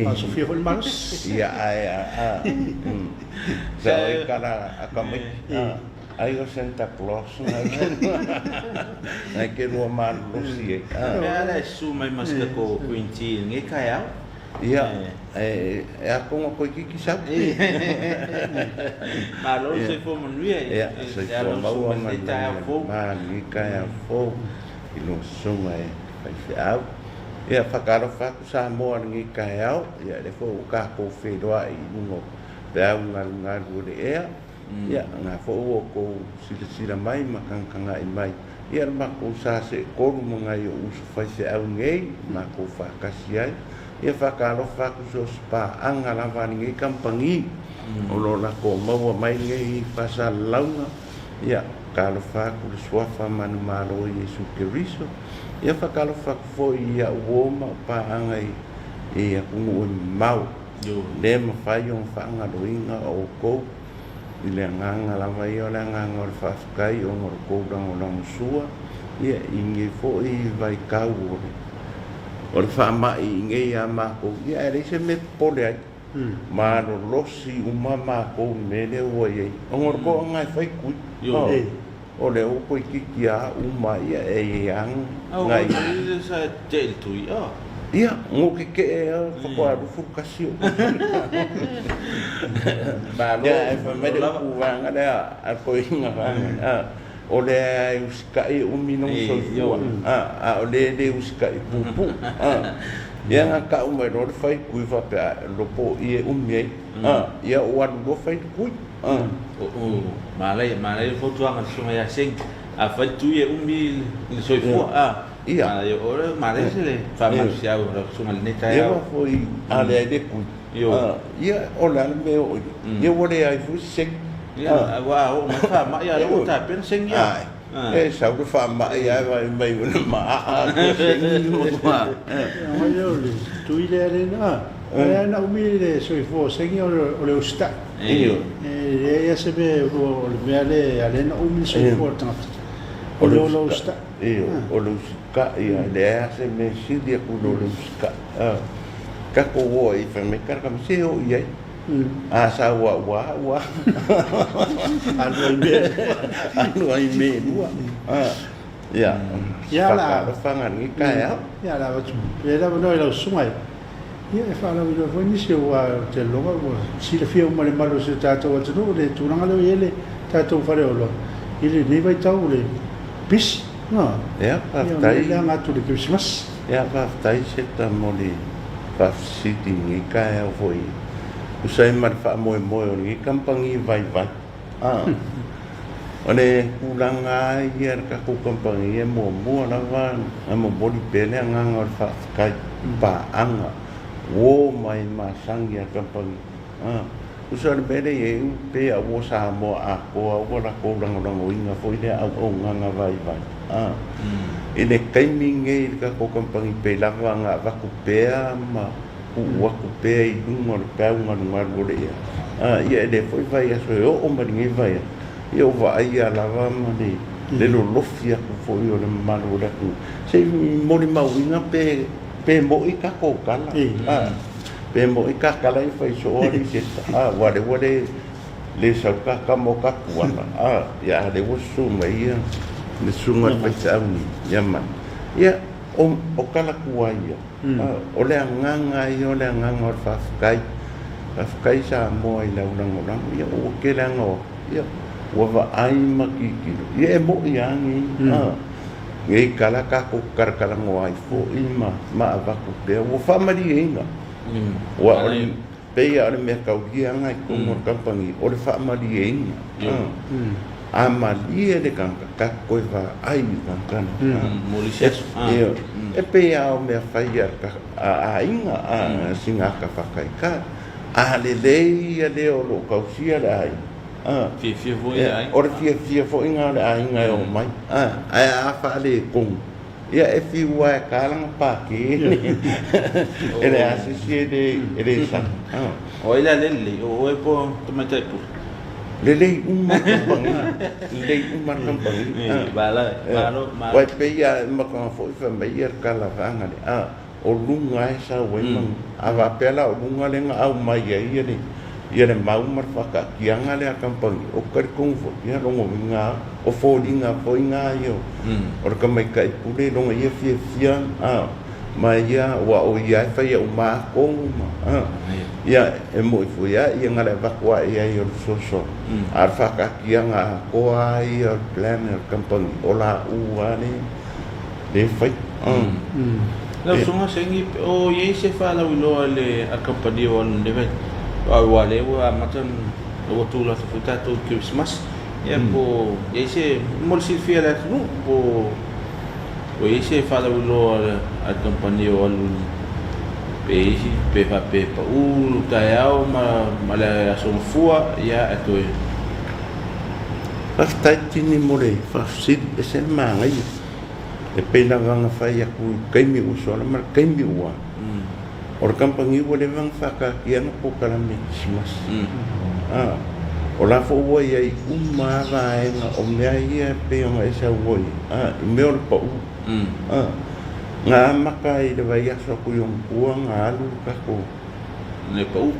ua sofia foi le malosi. Ia, ae a, a. Sa oi kala a ka mai. Ai o Santa Claus ngai ke lua malolosi ai. Mea la e susu mai ma se tatou green tea i lenei taeao. Ia, e a konga koe kiki sau. Malo le soifua manuia i Ia, le soifua alo susu maua mai ma lenei taeao fou. ma lenei taeao fou i lua susuga e faifeau. Ia, whakaalofa atu Samoa i lenei taeao, ia lea foi ua tatou feiloai i luga o peau galugalu o le ea. Ia, na foi ua outou silasila mai ma tagatagai mai, ia le matou sa seetolu ma nai ou uso faifeau nei, matou faatasi ai. Ia faatalofa atu so o se paaga lava a lenei kamupani o lo o latou maua mai lenei faasalalauga. Ia, talofa atu le Suafa manumalo o Iesu Keriso. Ia faatalofa atu foi i au uo ma au paaga i atunuu e mamao. Le mafai ona faagaloina outou i le agaga lava ia o le agaga o le faafetai ona o le tou lagolagosua ia i lenei foi vaitau o le o le faamai i nei ia matou ia ae leai se mea e popole ai malolosi uma matou i le mea lea ua i ai ona o le toaga e fai tui o lea ua toeitiiti a uma ia e i ai lava nai Sa tetee i le tui a. Ia, no tetee a faatoa 21 ou tausaga. Malo, Ia, ae fai mai malo le lava. upu vaega lea a le toeaina vaega lea, o lea e usitai e umi lona soifua, a, a o lea e le usitai puupuu. A, ia na tau mai loa le faitui faapea, a, lopo i e umi ai. A, ia ou alu loa fai le tui. A. Oo, manaia, manaia le fautuaga a le susuga ia Seng. Afai le tui e umi le soifua, a, manaia, o le manaia se le faamalosiau o lau susuga i lenei Ia taeao. ma foi a leai le tui. Ia, o le a le mea e oo i ai? Ia ua leai foi se segi. Ia, aua a oo mai le faamai, a o lea ua tapena segi ia. E sau le faamai ae vaai mai ua maaa atu le segi. Ia, mai lea o le tui lea lena, a, na umi le soifua o segi o le usitai. E leai lava se mea o le mea lea e ala ai ona umi le soifua o le tagata, o le ola usitai. O le usitai, e leai lava se mea e sili atu i lo le usitai. Tatou o ai fai mai tala kama se o i ai. A sau a ua au a. Alu ai mea e lua. Alu ai mea e lua. Ia, whakaalofa ngā lenei taeao. Ia, la avatu pea le avanoa i lau susuga e, ia, e faalauiloa foi nisi aua ou te lagona ua silafia uma e le malu o si o tatou atunuu le tulaga lea ua i ai le tatou faleoloa i lenei vaitau o le pisi. Ia, faafetai. Ia, ona atu le Kerisimasi. Ia, faafetai Seta mo le faafesili i lenei taeao foi e tusa ai ma le faamoemoe o lenei kamupani vaivai. O le tulaga lava ia i le tatou kamupani e muamua lava ona momoli pea le agaga o le faafetai i paaga uo mai masani a le kamupani. Tusa o le mea lea e i ai, pei a ua Samoa atoa ua latou lagolagoina foi lea auaunaga vaivai. I le taimi lenei i le tatou kamupani pei lava ona avatu pea ma tuu atu pea i luga o le peau galugalu o le ea, ia e le foi vaiaso e oo mai lenei vaiaso, ia ua vaaia lava ma le lolofi atu foi o le mamalu o le atunuu. Se i molimauina pe pe mo'i tatou tala. Pe mo'i ka tala i fai soo alii Seta, a ua le ua le le sau ka tama o ka puana, a ia a le ua susu mai ia le susuga i le faifeau nei ia mai. Ia o o tala tuai ia, a o le agaga ia o le agaga o le faafetai, faafetai Samoa i lau lagolago, ia ua tele lava ona o atu, ia ua vaai ma tilotilo, ia e mo'i lava nei, a. Nei tala tatou talatalanoa ai foi ma ma avatu pea ua faamalieina. Ua o le pei lava o le mea taulia lena i totonu o le kamupani o le faamalieina. A malie le tagata tatou toe vaai i le tagata lena. E pei lava o mea fai a aiga a sina ata faataitai. A lelei ia le o lo o tausia le aiga, Fiafia foi le aiga. O le fiafia foi lena o le aiga e omai. Ae a faaletonu, ia e fiu lava e ta lana pākē e leai lava se isi e le sau. O ai la le lelei, o oe po o Tamaitai Pule? Lelei uma le kamupani, lelei uma le kamupani. Malo, malo. Aua e pei lava e mataga foi fai mai le tala vaega lea, O luga e sau ai manu. A faapea la o luga lea na aumai ai le ia le mau ma le faataatiaga lea a kamupani, ou te talitonu foi, ia lona uiga lava, o foliga foi na ia o le tamaitai pule lona ia fiafia ma ia, aua o ia e fai uma lava tonu ma, ia e moni foi lava ia na le avatu lava i ai o le fesoasoani, a o le faataatiaga atoa lava ia o le plan a le kamupani, o laua lava lea. Le fai. Lau susuga Sengi, o i ai se faalauiloa i le a le kamupani o alu nei aua lea ua amata ona ua tulata foi tatou i le Kerisimasi. Ia po i ai se mo le silafia e le atunuu po o i ai se faalauiloa a le kamupani o alu pe i ai pe faapea e pau le taeao ma le Aso Gafua ia ae toe Faafetai tini mo le faafesili, ese le manaia. E pei lava ona fai atu i le taimi ua sola ma le taimi ua alu. O le kamupani ua leva ona faataatia ana polokalame Kerisimasi. O la foi ua i ai uma lava vaega o mea ia e pei ona e saunoa i ai, i mea o le pau. Na amata ai i le vaiaso atu i ona tua na alu le tatou Le pau,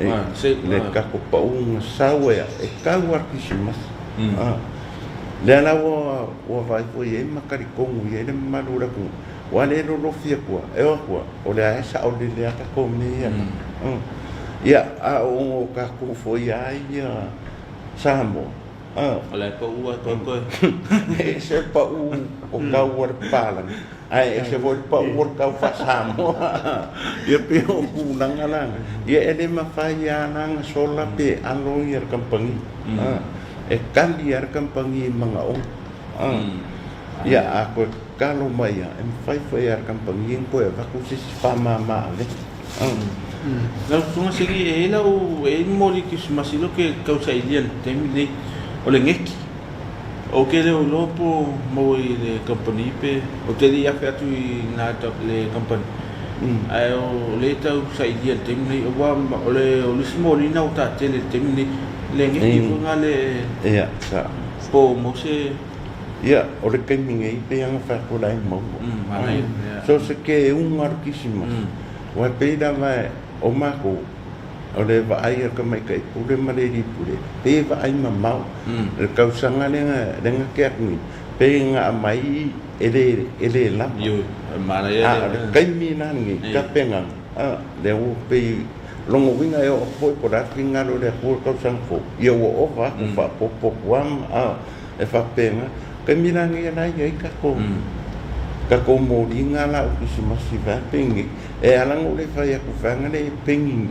le tatou pau na sau ai e tau lava le Kerisimasi. Lea la ua ua vaai foi i ai ma talitonu i ai le mamalu o le atunuu, aua le lolofi atu lava, e o atu lava, o lea e saolele lava tatou mea ia. Ia, a o ono o tatou foi lava ia Samoa, O la e pau lava toe toe. E ese le pau o tau a le papalagi, ae ese foi le pau o le tau faa-Samoa. Ia pei o tulaga la na. Ia e le mafai lava la ona sola pe alo ia le kamupani. E kali lava le kamupani i manaoga. Ia a toe tatalo mai lava, e mafai foi lava e le kamupani ona toe avatu se isi faamama avega. Lau Susuga Sili, e i ai lau, e i ai le moli kerisimasi lea ou te tausailia i le taimi lenei, o le gneti. Ou te le o iloa po o maua i le kamupani pe, ou te le i afe atu i na le kamupani, ae o lea e tausailia i le taimi lenei, aua o le isi moli lena ua taatele i le taimi lenei, le gneti foi lena le, Ia, sa. po o maua se... Ia, o le taimi nei, pei lava ona fai atu o la e maua. Manaia, ia. So se keuga o le kerisimasi, aua e pei lava o matou, o le vaai a le tamaitai pule ma le alii pule, pei e vaai mamao. Le tausaga lea na tea atu nei, pei na aumai e le, e le lava. Ioe, manaia A o le taimi la lenei, tapenaga, lea ua pei, lona uiga e oo atu foi po o le a le finagalo o le Atua i le tausaga fou, ia ua ova atu, faaopoopo atu lava, e faapena. Taimi la lenei o la e i ai tatou. Tatou moliga la o Kisimasi vae penge e ala ona ou le fai atu vaega lea e pengi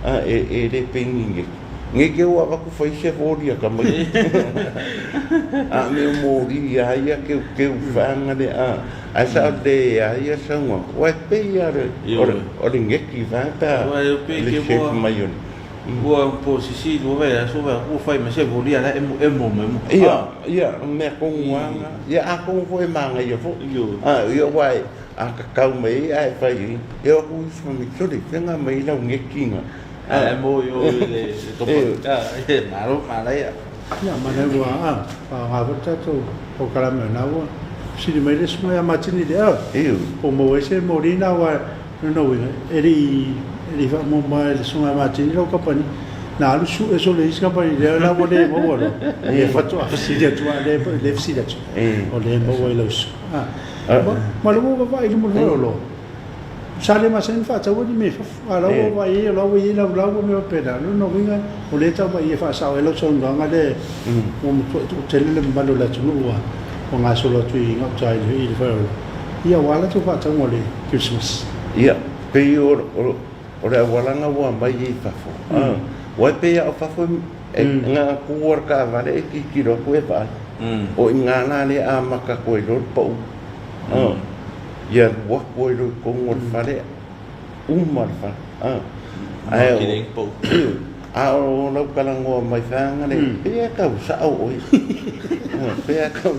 a e e le pengi nei nei te ua avatu fai se voli a tamaiti a me o moli a ia keukeu vaega lea a ae sao le a ia saunoaga aua e pei a le o le geki vae pe a le shape mai o le Ua posisi lua vaiaso vai ua fai mai se voli ala emo emo mai mo. Ia, ia, mea tonu lava na. Ia atonu foi e manaia foi. A, ia aua e, a tatau mai ai ae fai ai, e o atu isi fai mai, sole, fea mai ai lau geki na. Ae mo i o i le topa. E malo manaia. Ia, manaia ua, a, faaaoga foi le tatou polokalame o lena ua sili mai le isi mai ia Matini lea. Ioe. Po o maua ai se moli na aua Lona uiga, e le i, e le i faamuamua e le Susuga ia Matini lau kamupani, na alu sue solo e isi kamupani lea la ua le maua loa. Ia faatoa fesili atu a lea e le fesili atu, o lea e maua i lau susuga. Ma, ma le ua vaavaai i luma o le faleoloa, sa le masani ona faataua ni mea i fafo, a o la ua vaai i ai, o la ua i ai laulau ma mea faapena. Lona uiga, o lea e tau vaai e faasao ai lau saunoaga lea ua matuai toatele le mamalu o le atunuu ua gasolo atu i gauta i le faleoloa, ia aua latou faatauga o le Kerisimasi. Ia, pei o, o, o le aualaga ua aumai ai i fafo, a, ua e pei a o fafo e, na tu a le taavale e tilotilo atu e vaai. O i ina la lea e amata atu ai loa le pau, a, ia alu atu ai loa i totonu o le fale, uma le fale, a. Ae o, a o lau talanoa mai feaga lea, pei e tau sao oe. Pei e tau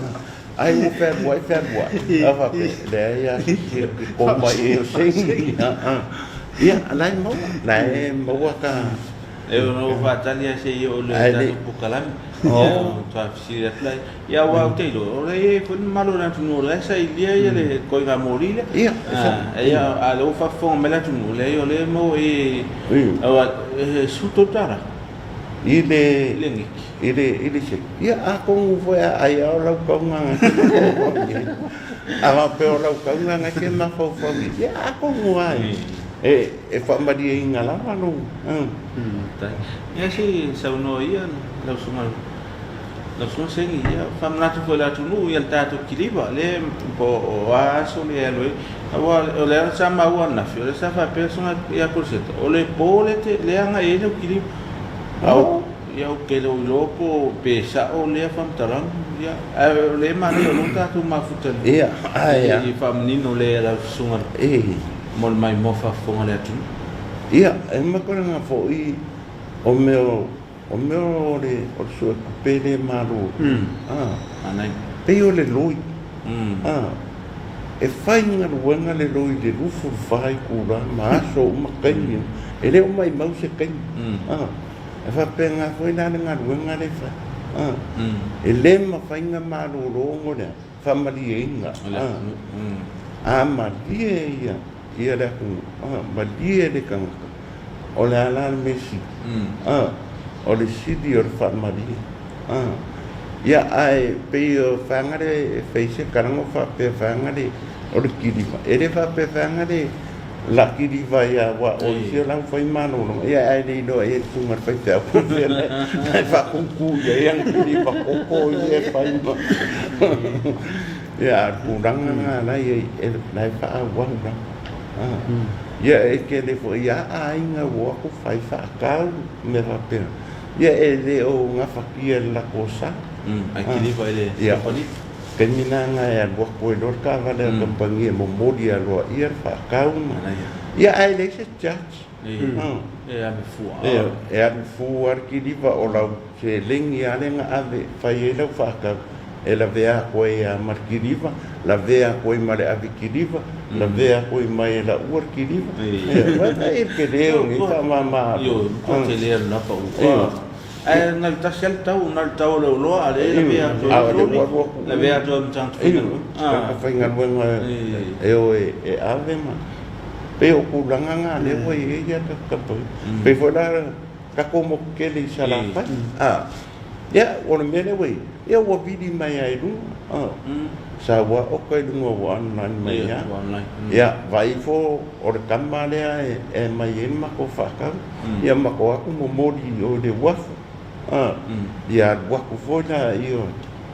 Ai ua fealuai fealuai. A faapea, leai a se koma i o sengi. Ia, la e maua, la e maua ka... E ono ou faatali lava se i oo i le tatou polokalame. Ia, ona fesili atu lea. Ia, aua ou te iloa, o lea e i ai foi le mamalu o le atunuu o la e sailia le ituaiga moli lea. Ia, Ia, a o lea ua faafofoga mai le atunuu, leai o lea e maua i, aua e $13. I le I le geki. I le i le se ia atonu foi a ai a o lau kauga ke mafaufau i ai. A faapea o lau kauga na ke mafaufau i ai, ia atonu lava e e e faamalieina lava lou. Ia se i saunoa ia lau susuga lau susuga Segi, ia faamanatu foi i le atunuu ia le tatou kiliva lea po o a aso lea e alu ai. Aua o lea sa maua ananafi, o lea sa faapea le susuga ia Koleseta, o le po lea te lea agai ai lau kiliva. Au, ia ou te le o iloa po pe sao lea faamatalaga, ia, ae o lea e manaia o lea ua tatou mafuta i Ia, ae a. i faamanino lea e lau susuga mo le maimoa faafofoga a le atunuu. Ia, e makualaga foi o mea o mea o le o le suetupe le malo, a, Manaia. pei o le loi, a, e fai galuega le loi i le 24 itula ma aso uma taimi uma, e le o maimau se taimi, a, e faapena foi la le galuega lea e fai, a, e le mafai ona malolo ona o le a? Faamalieina, a, a malie ia ia le atunuu, a, malie le tagata, o le a la le mea sili? A, o le sili o le faamalie. A, ia, ae pei o vaega lea e fai se talaga o faapea vaega lea o le kiliva. E le faapea vaega lea la kiliva ia aua o isi o la ua fai malologa. Ia ae le iloa i ai le susuga i le faifeau po o fea la e faakuku i ai ana kiliva koko ia e fai ma. Ia, a o le tulaga lena la e i ai, la e faaauau lava. Ia e tele foi lava aiga ua o atu fai faatau mea faapena. Ia e le o gafatia e le latou sa. Ae kiliva i le kamupani. Taimi lena e alu atu ai loa le taavale a le kamupani e momoli aloaia le faatau ma. Ia ae leai se charge. E alu fua. E alu fua le kiliva o lau seleni lava lea na ave e fai ai lau faatau. E lavea atu ai lava ma le kiliva, lavea atu ai ma le ave kiliva, lavea atu ai ma e laua le kiliva. Ioe, e tele o nei faamama. Ioe, matua tele lena pau. Ae na o le tasi lava le tau, na o le tau o le oloa, a o lea e lavea atu ai le loli, lavea atu ai ma tagata faigaluega. Tagata faigaluega e o e ave ma... Pei o tulaga na lea ua i ai a tatou kamupani. Pei foi la tatou motu tele i Salafai. Ia, o le mea lea ua i ai, ia ua vili mai lava i luga, a, sau lava oka i luga ua online mai lava. Ia, vaai ifo o le tama lea e aumai ai le matou faatau, ia matou o atu momoli i o i le uafu, a, ia alu atu foi la i o,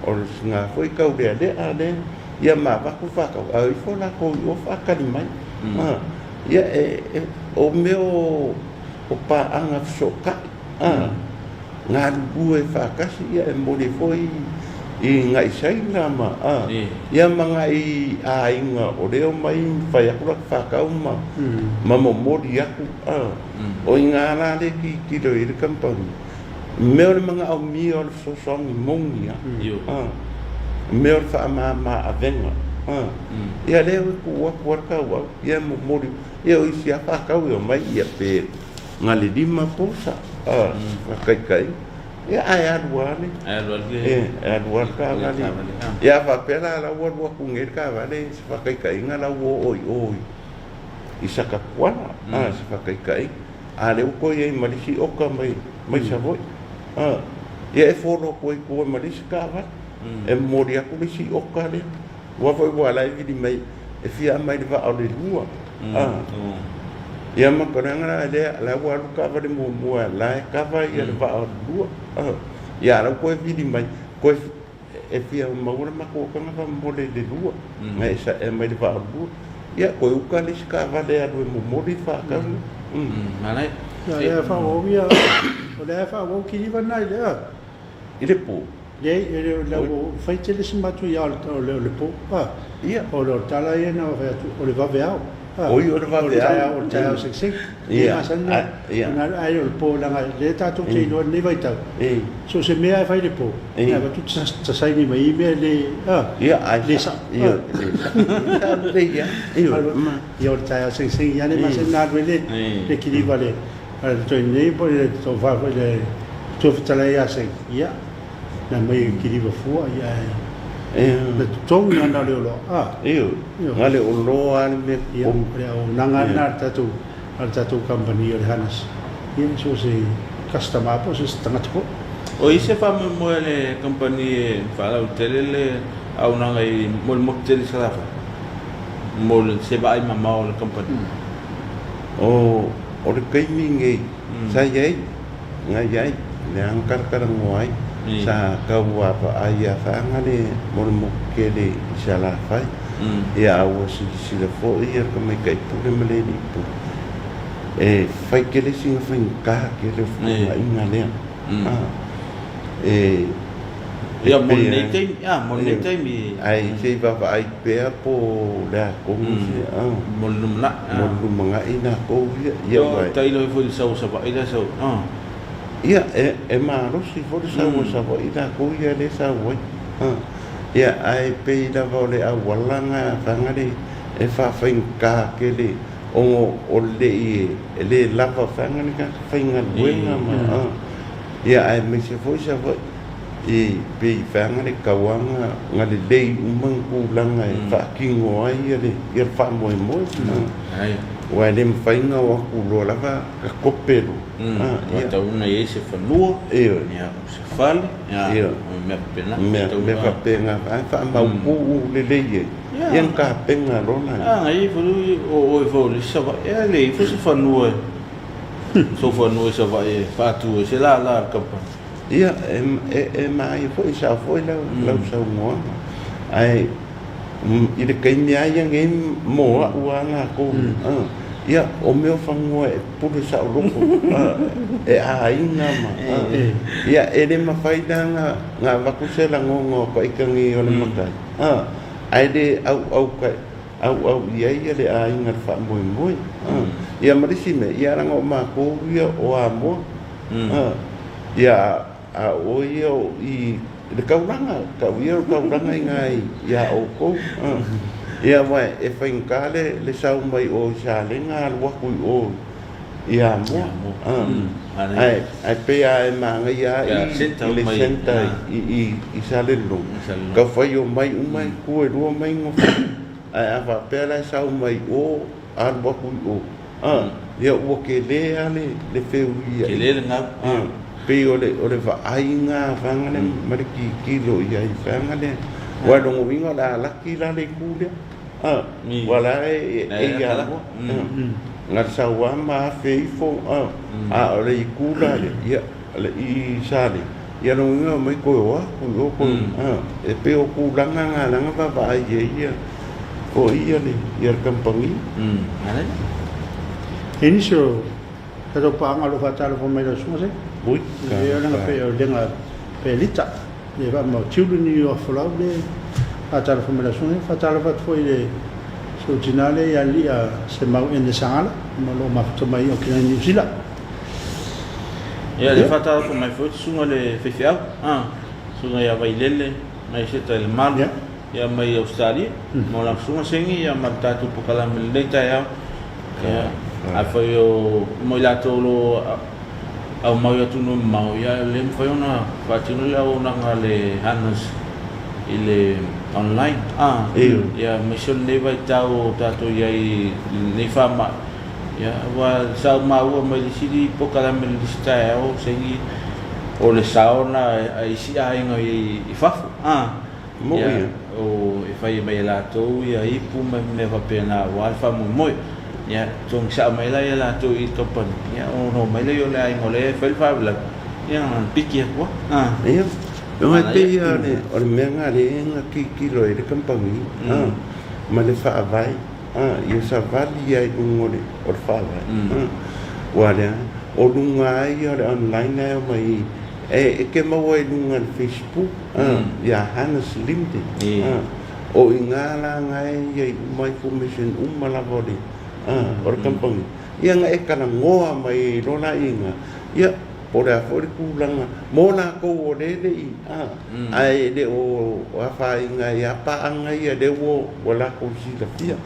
o le sina foi taulealea lea. Ia ma avatu faatau ae o ifo latou i o faatali mai. Ia e o mea o o paaga fesootai a galulue faatasi ia e momoli ai foi i nai Saina ma a ia ma nai aiga o lea omai fai atu latou faatau ma ma momoli atu a o i ina la lea e tilotilo i ai le kamupani mea o le manaomia o le fesoasoani moni a a mea o le faamama avega a ia lea ua tuu atu a le tauau ia e momoli Ia o isi lava faatau e omai ia pe na le lima posa a faataitaiga. Ia ae alu lava le e alu lava le taavale. Ia a faapea la la ua alu atu nei le taavale se faataitaiga la ua oo i o i Satapuala a se faataitaiga. A lea ua toe i ai ma le isi oka mai mai Savaii. A ia e follow atu ai i tua ma le isi taavale. E momoli atu le isi oka lea. Aua foi ua ala ai vili mai e fia aumai le vaa o le lua. Ia ma tulaga la lea, la ua alu taavale muamua la e kava ia le vaa o le lua. Ia a la ua toe vili mai, toe e fia maua le matou otaga faamolemole i le lua. Na e sae mai le vaa o le lua. Ia toe uta le isi taavale e alu e momoli faatau. Manaia. Ia o lea e faaauau ia, o lea e faaauau kiliva na i le a? I le po. Leai, e le o le ua fai tele si matou ia o le o le po. A. Ia. O le tala ia na fai atu o le vave ao. A. Oi o le vave ao. O le taeao segisegi. Ia. Masani na. Ia. Ona ai o le po leaga lea tatou te iloa i lenei vaitau. So o se mea e fai i le po, e avatu ta saini mai i mea le a. Ia, ai. Le sao. Ia, le sao. Sao lelei ia. Ia o le taeao segisegi ia le masani na alu ai le kiliva le A le toe nei po le tofa foi le tua fetalai ia Seng, ia, na mai e kiliva fua, ia e, na totogi ana o le oloa, a. Io, na le oloa a le mea Ia, o le auaunaga lena a le tatou, a le tatou kamupani o le Hanas, ia, so o se customer po o se tagata foi. O i se faamoemoe a le kamupani e faalautele le auaunaga i mo le motu tele i Salafai, mo le se vaai mamao a le kamupani? O O le taimi lenei sa i ai, na i ai, lea na talatalanoa ai, sa tau vaavaai ia Faaga le mo le motu tele i Salafai. Ia a ua silasila foi ia le tamaitai pule ma le alii pule, e fai tele sina faigata tele o fetuunaiga lea. E Ia mo lenei taimi, a mo lenei taimi. Ae se i vaavaai pea po o le a tonu se, a. Mo le lumanai. Mo le lumanai latou ia. Ia uae. Tailo ai foi i le sau o Savaii la e sau, a. Ia, e malosi foi le sau o Savaii latou ia lea e sau ai. A. Ia, ae pei lava o le auala na faga le e faafaigata tele ona o le e le lava faga le tagata faigaluega ma, a. Ia aemaise foi Savaii i pei feaga le tauaga na lelei uma ni tulaga e faatino ai ia le ia le faamoemoe. Aua e le mafai ona o atu loa lava ta tope loa. Ua tatau ona i ai se fanua, ia, o se fale, ia, o mea faapena. Mea mea faapena ae faamautu lelei ai ia ona tapena loa lea. A na i ai foi o oe foi o le isi Savaii, e leai foi se fanua e Sou fanua i Savaii e faatu ai se lala a le kamupani. Ia, e manaia foi, e sao foi lau saunoaga. Ae i le taimi lava ia nei mo au lava latou, ia, o mea o fanua e pule saoloto, e aiga ma, ia, e le mafai la ona avatu se lagona o ita nei o le matai, ae le auau auau i ai le aiga i le faamoemoe. Ia ma le isi mea, ia leaga o matou ia o Amoa, ia a o oe ia o i le taulaga, tau ia o le taulaga i ina ia outou. Ia aua e faigata le sau mai o i Salega alu atu i o i Amoa. Ae pei lava e manaia lava i le centre i Salelologa, tau fai omai uma i tua e lua mai nofo. Ae a faapea la e sau mai o alu atu i o, ia ua tele lava le feuiaiga. Tele le gau. Pei o le vaaiga vaega lea ma le tilotilo i ai vaega lea. Aua o lona uiga o le a laki la le itu lea. Ua la e i Amoa. Na o le sau lava ma afe ifo, a o le itu la lea, ia, i Salega. Ia lona uiga omai koe o aku i o koe e pei o tulaga na leaga vaavaai ai ia foi ia le ia le kamupani. E nisi o tatou paaga o lo o faatalofa mai lau susuga se. Ui, E o lega pe o lega pelita le faamau tiulu ni o afolau le faatalofa mai lau susuga. Faatalofa atu foi i le si ou tina lea ia Lia Semau Ene Sagala ma o lo o mafuta mai i Auckland Niu Sila. Ia, le faatalofa mai foi le susuga i le faifeau, susuga ia Vailele mai Seta i le Malu, ia mai Ausetalia, mo lana susuga Segi ia ma le tatou polokalame i lenei taeao. Ia, afai o mo i latou o lo o aumau i atunuu mamao, ia e le mafai ona faatino le auaunaga a le Hanas i le online. Ia, aemaise o lenei vaitau o tatou i ai i lenei faamai, Ia, ua sa ou maua mai le isi polokalame i le isi taeao, segi o le sao na a isi aiga i fafo. Moʻi Ia, o e fai mai e latou ia ipu ma mea faapena aua le faamoemoe. Ia, togi sao mai la ia latou i le kamupani, ia ona omai lea o le aiga o lea e fai le faalavelave, ia ona piki atu lava. Ia, e pei lava o le mea lena lea na tilotilo ai le kamupani ma le faavae. Ia savali ai i luga o le faavae. Ua leaga, o luga lava ia o le online ae omai e te maua i luga o le Facebook ia Hannes Limited. O i ina la na e i ai uma information uma lava o le kamupani. Ia na e talanoa mai ai loa la i ina, ia Po o le a foi le tulaga mo latou o lea e le i, ae e le o afaina ai lava paaga ia lea ua latou silafia.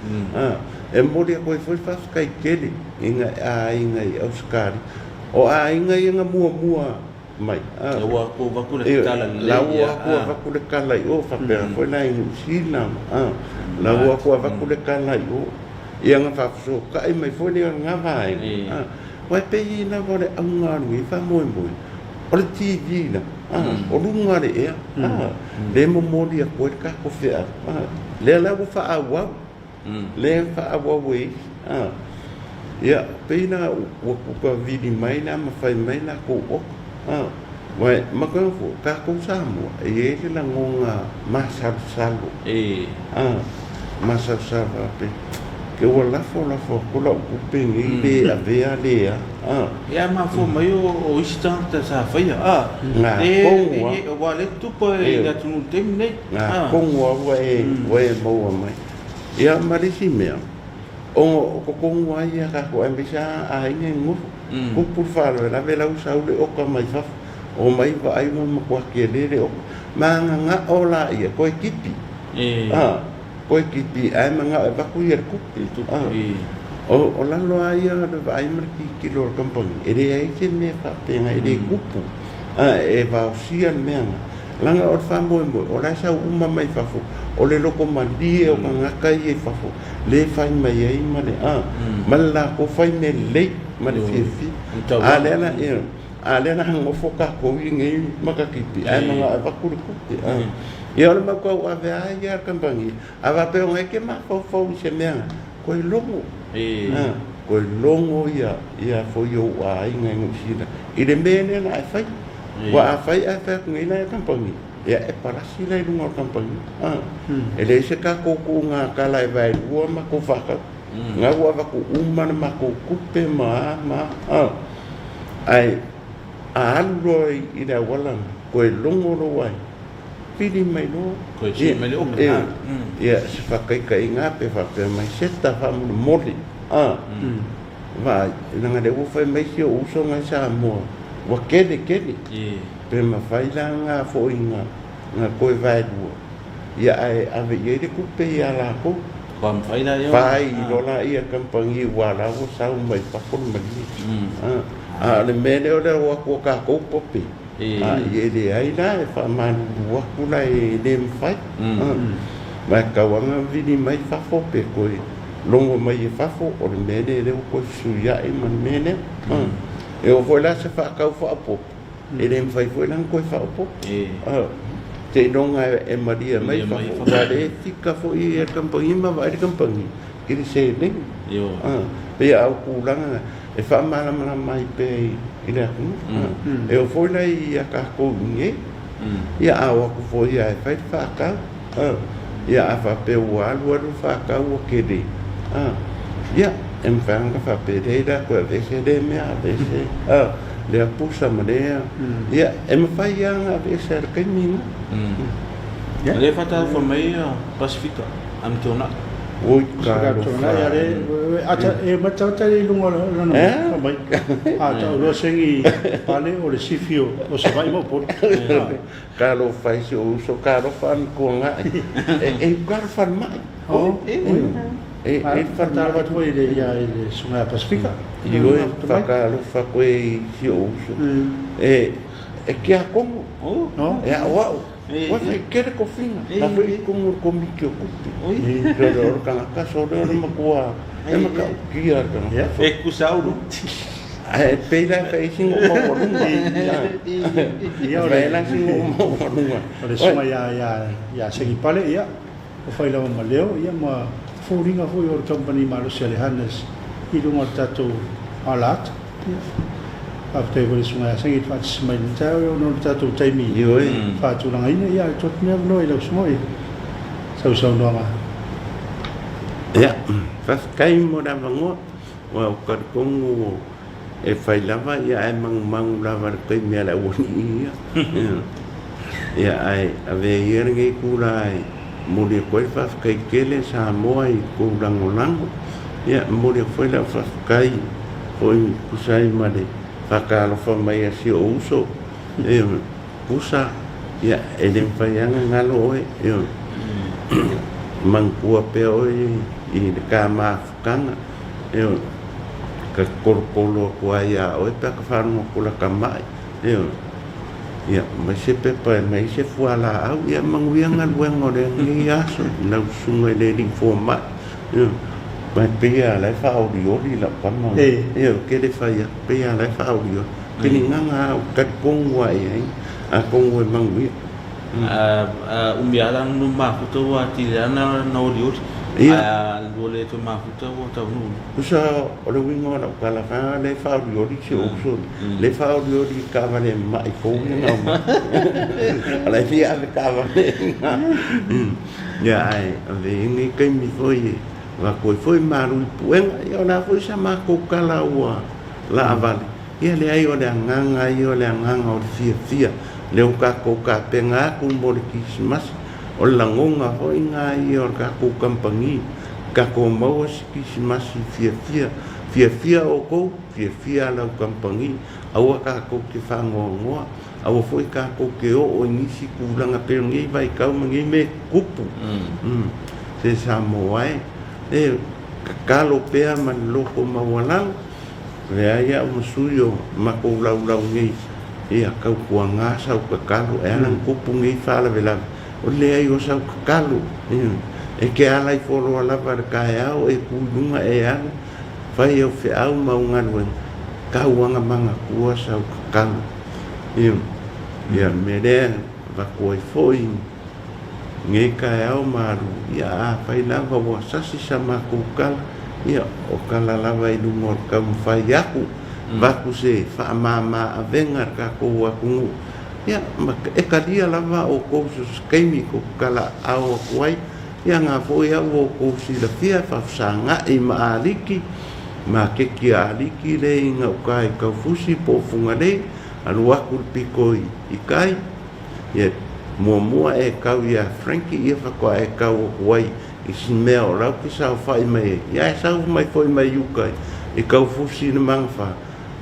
E momoli atu ai foi le faafetai tele i aiga i Ausetalia. O aiga ia na muamua mai, La ua atu avatu le tala lelei. La ua atu avatu le tala i o, faapea foi la i Niu Sila, la ua atu avatu le tala i o. Ia na faafesootai mai foi lea o lena vaega. Aua e pei lava o le auga o lenei faamoemoe, o le TV la, o luga o le ea, lea e momoli atu ai le tatou feau, lea la ua faaauau, lea e faaauau e isi. Ia, pei la ua tupa vili mai la ma fai mai latou oka, aua e manatua foi, tatou Samoa, e i ai le lagona masalosalo, masalosalo faapea, Ke ua lafo lafo atu lau tupe nei le avea le a. Ia mafua mai o isi tagata sa faia a. Nga kongu a. Aua lea tupa i le atunuu i le taimi nei. Nga kongu a ua e ua e maua mai. Ia ma le isi mea, o totonu lava ia tatou aemaise lava aiga e nonofo. Tupu le faalavelave la ua sau le oka mai fafo, omai vaai ua matua tele le oka. Mananao laia toe tipi. Koe kipi ae manao e avatu ia le tupe. O lalo lava ia o le vaai ma le tilotilo o le kamupani, e leai se mea faapena, e le tupu, e vaosia le mea lena. Leaga o le faamoemoe, o la e sau uma mai fafo, o le lotomalie o tagata ia i fafo, lea e fai mai ai ma le, ma le latou fai mea lelei ma le fiafia. A o lea la, a o lea la nofo tatou i inei ma ka kipi, ae manao e avatu le tupe. Ia o le mau tauave lava ia a le kamupani, a faapea ona e te mafaufau i se mea, koe logo, koe logo ia ia foi ou aiga i Niu Sila i le mea lea na e fai. Aua a fai ae fai atu nei la e le kamupani, ia e palasi la i luga o le kamupani. E leai se tatou tuuga tala e vaelua matou faatau. Na ua avatu uma le matou tupe ma a ma a. Ae a alu loa i le auala lena, toe logo lou aiga, pili mai loa. Toe sui mai le oka. Ia, se faataitaiga pe faapea mai, Seta faamolemole, a, vaai, leaga lea ua fai mai si ou uso na i Samoa, ua tele tele, pe mafai la na foi na toe vaelua, ia ae ave i ai le tupe ia latou. Kua mafai la ia. Fai loa laia le kamupani ua la ua sau mai fafo le malie. A o le mea lea o le o atu o tatou pope, a ia e leai la, e faamalulu atu la e le mafai. Ma e tatau lava ona vili mai fafo pe toe logo mai e fafo, o le mea lea lea ua toe fesuiai ma le mea lea. E oo foi la se faatau faaopoopo, e le mafai foi la ona toe faaopoopo. Seiloga e malie mai fafo, aua o lea e fika foi le kamupani ma vaai le kamupani i le seleni. Pei a o tulaga na. e faamalamalama ai pea i le atunuu. E oo foi la ia tatou i inei, ia a o atu foi lava e fai le faatau, ia a faapea ua alu alu le faatau ua tele, ia e mafai lava ona faapea leai la toe aveese lea mea, aveese lea pusa ma lea, ia e mafai lava ona aveese i le taimi lena. O lea e faatalofa mai Pasefika Anatonai. Oi talofa. E matata i luga o lana eh? mai. A tau loa sengi pale o le sifi o Savaii ma Upolu. Talofa i si ou uso, talofa Anatonai. E uka le falemai. Oh, e e faatalofa atu foi i le ia i le susuga ia Pasefika. Ioe, faatalofa koe i si ou uso. E e kiakono, e aoao. Ua fai tele tofiga, na foi i totonu o le Komiti o Tupe. Sole o le tagata, sole o le matua, e matautia le tagata. E tusa au lo. Ae pei la e fai ai sina ou maualuga. E fai ai la sina ou maualuga. O le susuga ia Segipale, ia, ua fai lava ma leo, ia, ma foliga foi o le kamupani malosi a le Harness i luga o le tatou alaata. Ia, faafetai foi i le Susuga ia Sagi i le faatasi mai i le taeao ona o le tatou taimi faatulagaina. Ia, ae tuu atu lenei avanoa i lau Susuga i sau saunoaga. Ia, faafetai mo le avanoa. Ua ou talitonu e fai lava ia ae manumanu lava i le taimi a le aualii ia. Ia ae avea ia lenei itula e momoli atu ai le faafetai tele Samoa i tou lagolago. Ia momoli atu foi lau faafetai foi e tusa ai ma le faatalofa mai a si ou uso, ioe, Pusa, ia e le mafai lava ona galo oe, ioe, manatua pea oe i le ta mafutaga, ioe, ta te tolotolo atu ai ia oe pe a ta faalogo atu lata mai, ioe. Ia, aumai se pepa, aumai se fualaau, ia manuia galuega o lenei aso i lau susuga i le alii fomai. Ioe, aua e pei lava o la e faaolioli lau tama. Ioe, ou te le fai atu, pei lava o la e faaolioli. Piligaga lava, ou te talitonu lava i ai, atonu e manuia. A umi lava la ona mafuta ua atili lava ona olioli, ae a lua le toe mafuta ua taunuu. Tusa o le uiga o lau tala fa lea e faaolioli si ou uso lea e faaolioli i taavale ma'i fou ia na aumai. O la e fia ave taavale i ina. Ia ae ave i lenei taimi foi e avatu ai foi malu i puega. Ia o le a foi sa matou tala ua laavale. Ia leai o le agaga ia o le agaga o le fiafia lea ua tatou tapena atu mo le Kerisimasi. O le lagona foi lena ia o le tatou kamupani, tatou maua se Kerisimasi fiafia. Fiafia outou, fiafia lau kamupani, aua tatou te faanoanoa, aua foi tatou te oo i nisi tulaga pei o lenei vaitau ma nei mea e tutupu. Se Samoa e, e tatalo pea ma le loto maualalo, Leai au ma sui o matou laulau nei, ia tautuaga sau tatalo, e ala ona tupu nei faalavelave, o le leai o sau tatalo. E te ala ifo loa lava i le taeao, e tu i luga e alu, fai au feau ma au galuega, tauaga manatua sau tatalo. Ia le mea lea e avatu ai foi Nei taeao ma alu, ia afai lava ua sasi sa matou tala, ia o tala lava i luga o le taumafai atu, avatu se faamama avega i le tatou atunuu, ia ma e talia lava outou so se taimi tou te talaaao atu ai, ia na foi au ua outou silafia faafesagai ma Aliki, maketi a Aliki lea i gauta i Taufusi po o Fugalei, alu atu i le pito i tai, Ia, muamua e kau iā Frankie ia faatoa e kau atu ai i si mea o lau ke saofai mai ai. Ia e sau mai foi mai uka i Kaufusi i le Magafa.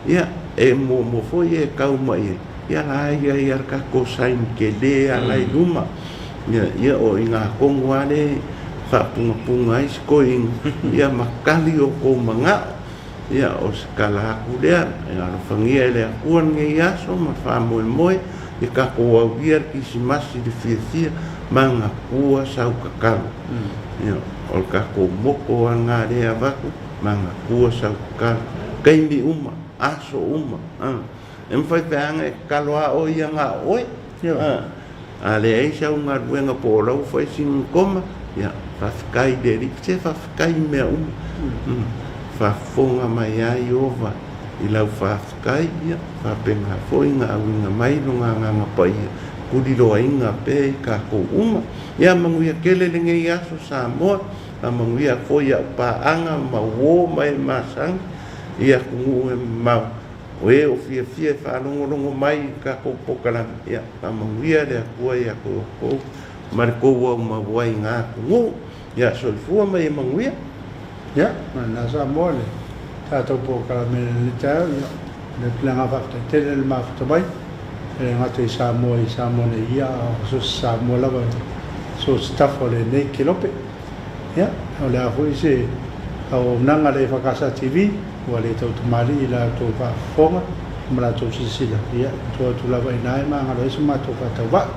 Ia, e muamua foi e kau mai ai. Ia la ia ia le tatou sign tele a la i luma. Ia, ia o i ngā tonu a le faapugapuga ai si toeaina. Ia ma kali o kou manao. Ia, o se tala atu lea, e alofagia e le Atua lenei aso ma faamoemoe i tatou aulia le Kirisimasi i le fiafia ma agatua sau tatalo. Ia, o le tatou motto lava lena lea e avatu, ma agatua sau tatalo. Taimi uma, aso uma, a. E mafai pe ana e tatalo lava oe ia na o oe. A, a leai sau galuega po o lau fai sina koma, ia, faafetai i le Alii. Se faafetai i mea uma. faafofoga mai lava Ieova i lau faafetai, ia faapena foi ona auina mai Lona Agaga Paia, tuliloaina pea i tatou uma. Ia manuia tele lenei aso Samoa, faamanuia foi i au paaga ma uo ma e masani i atunuu e mamao, o e o fiafia e faalogologo mai i le tatou polokalame, ia faamanuia le Atua ia te outou ma le tou aumau ai i na atunuu. Ia soifua ma ia manuia. Ia, ma lena Samoa le tatou polokalame i lenei taeao, ia, le tulaga faafetai tele le mafuta mai, e le gata i Samoa i Samoa nei, ia, a o so o se Samoa lava i so o se tafa o lenei kelope. Ia, o le a foi se auaunaga a le EFKS TV, ua le tau tamalii i la outou faafofoga ma la outou silasila, ia, e tua atu lava i ina e magalo ai so matou faatauvaa.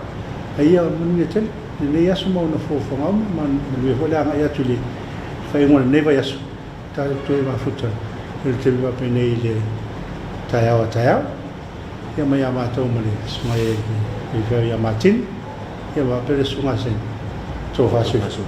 A ia manuia tele lenei aso ma ona fuafuaga uma, ma manuia foi le agai atu i le faaiuga o lenei vaiaso. Tatou toe mafuta i le taimi faapenei i le taeao a taeao. Ia mai ia matou ma le susuga i le faifeau ia Martin, ia faapea le susuga a Saint Tofa Sufi.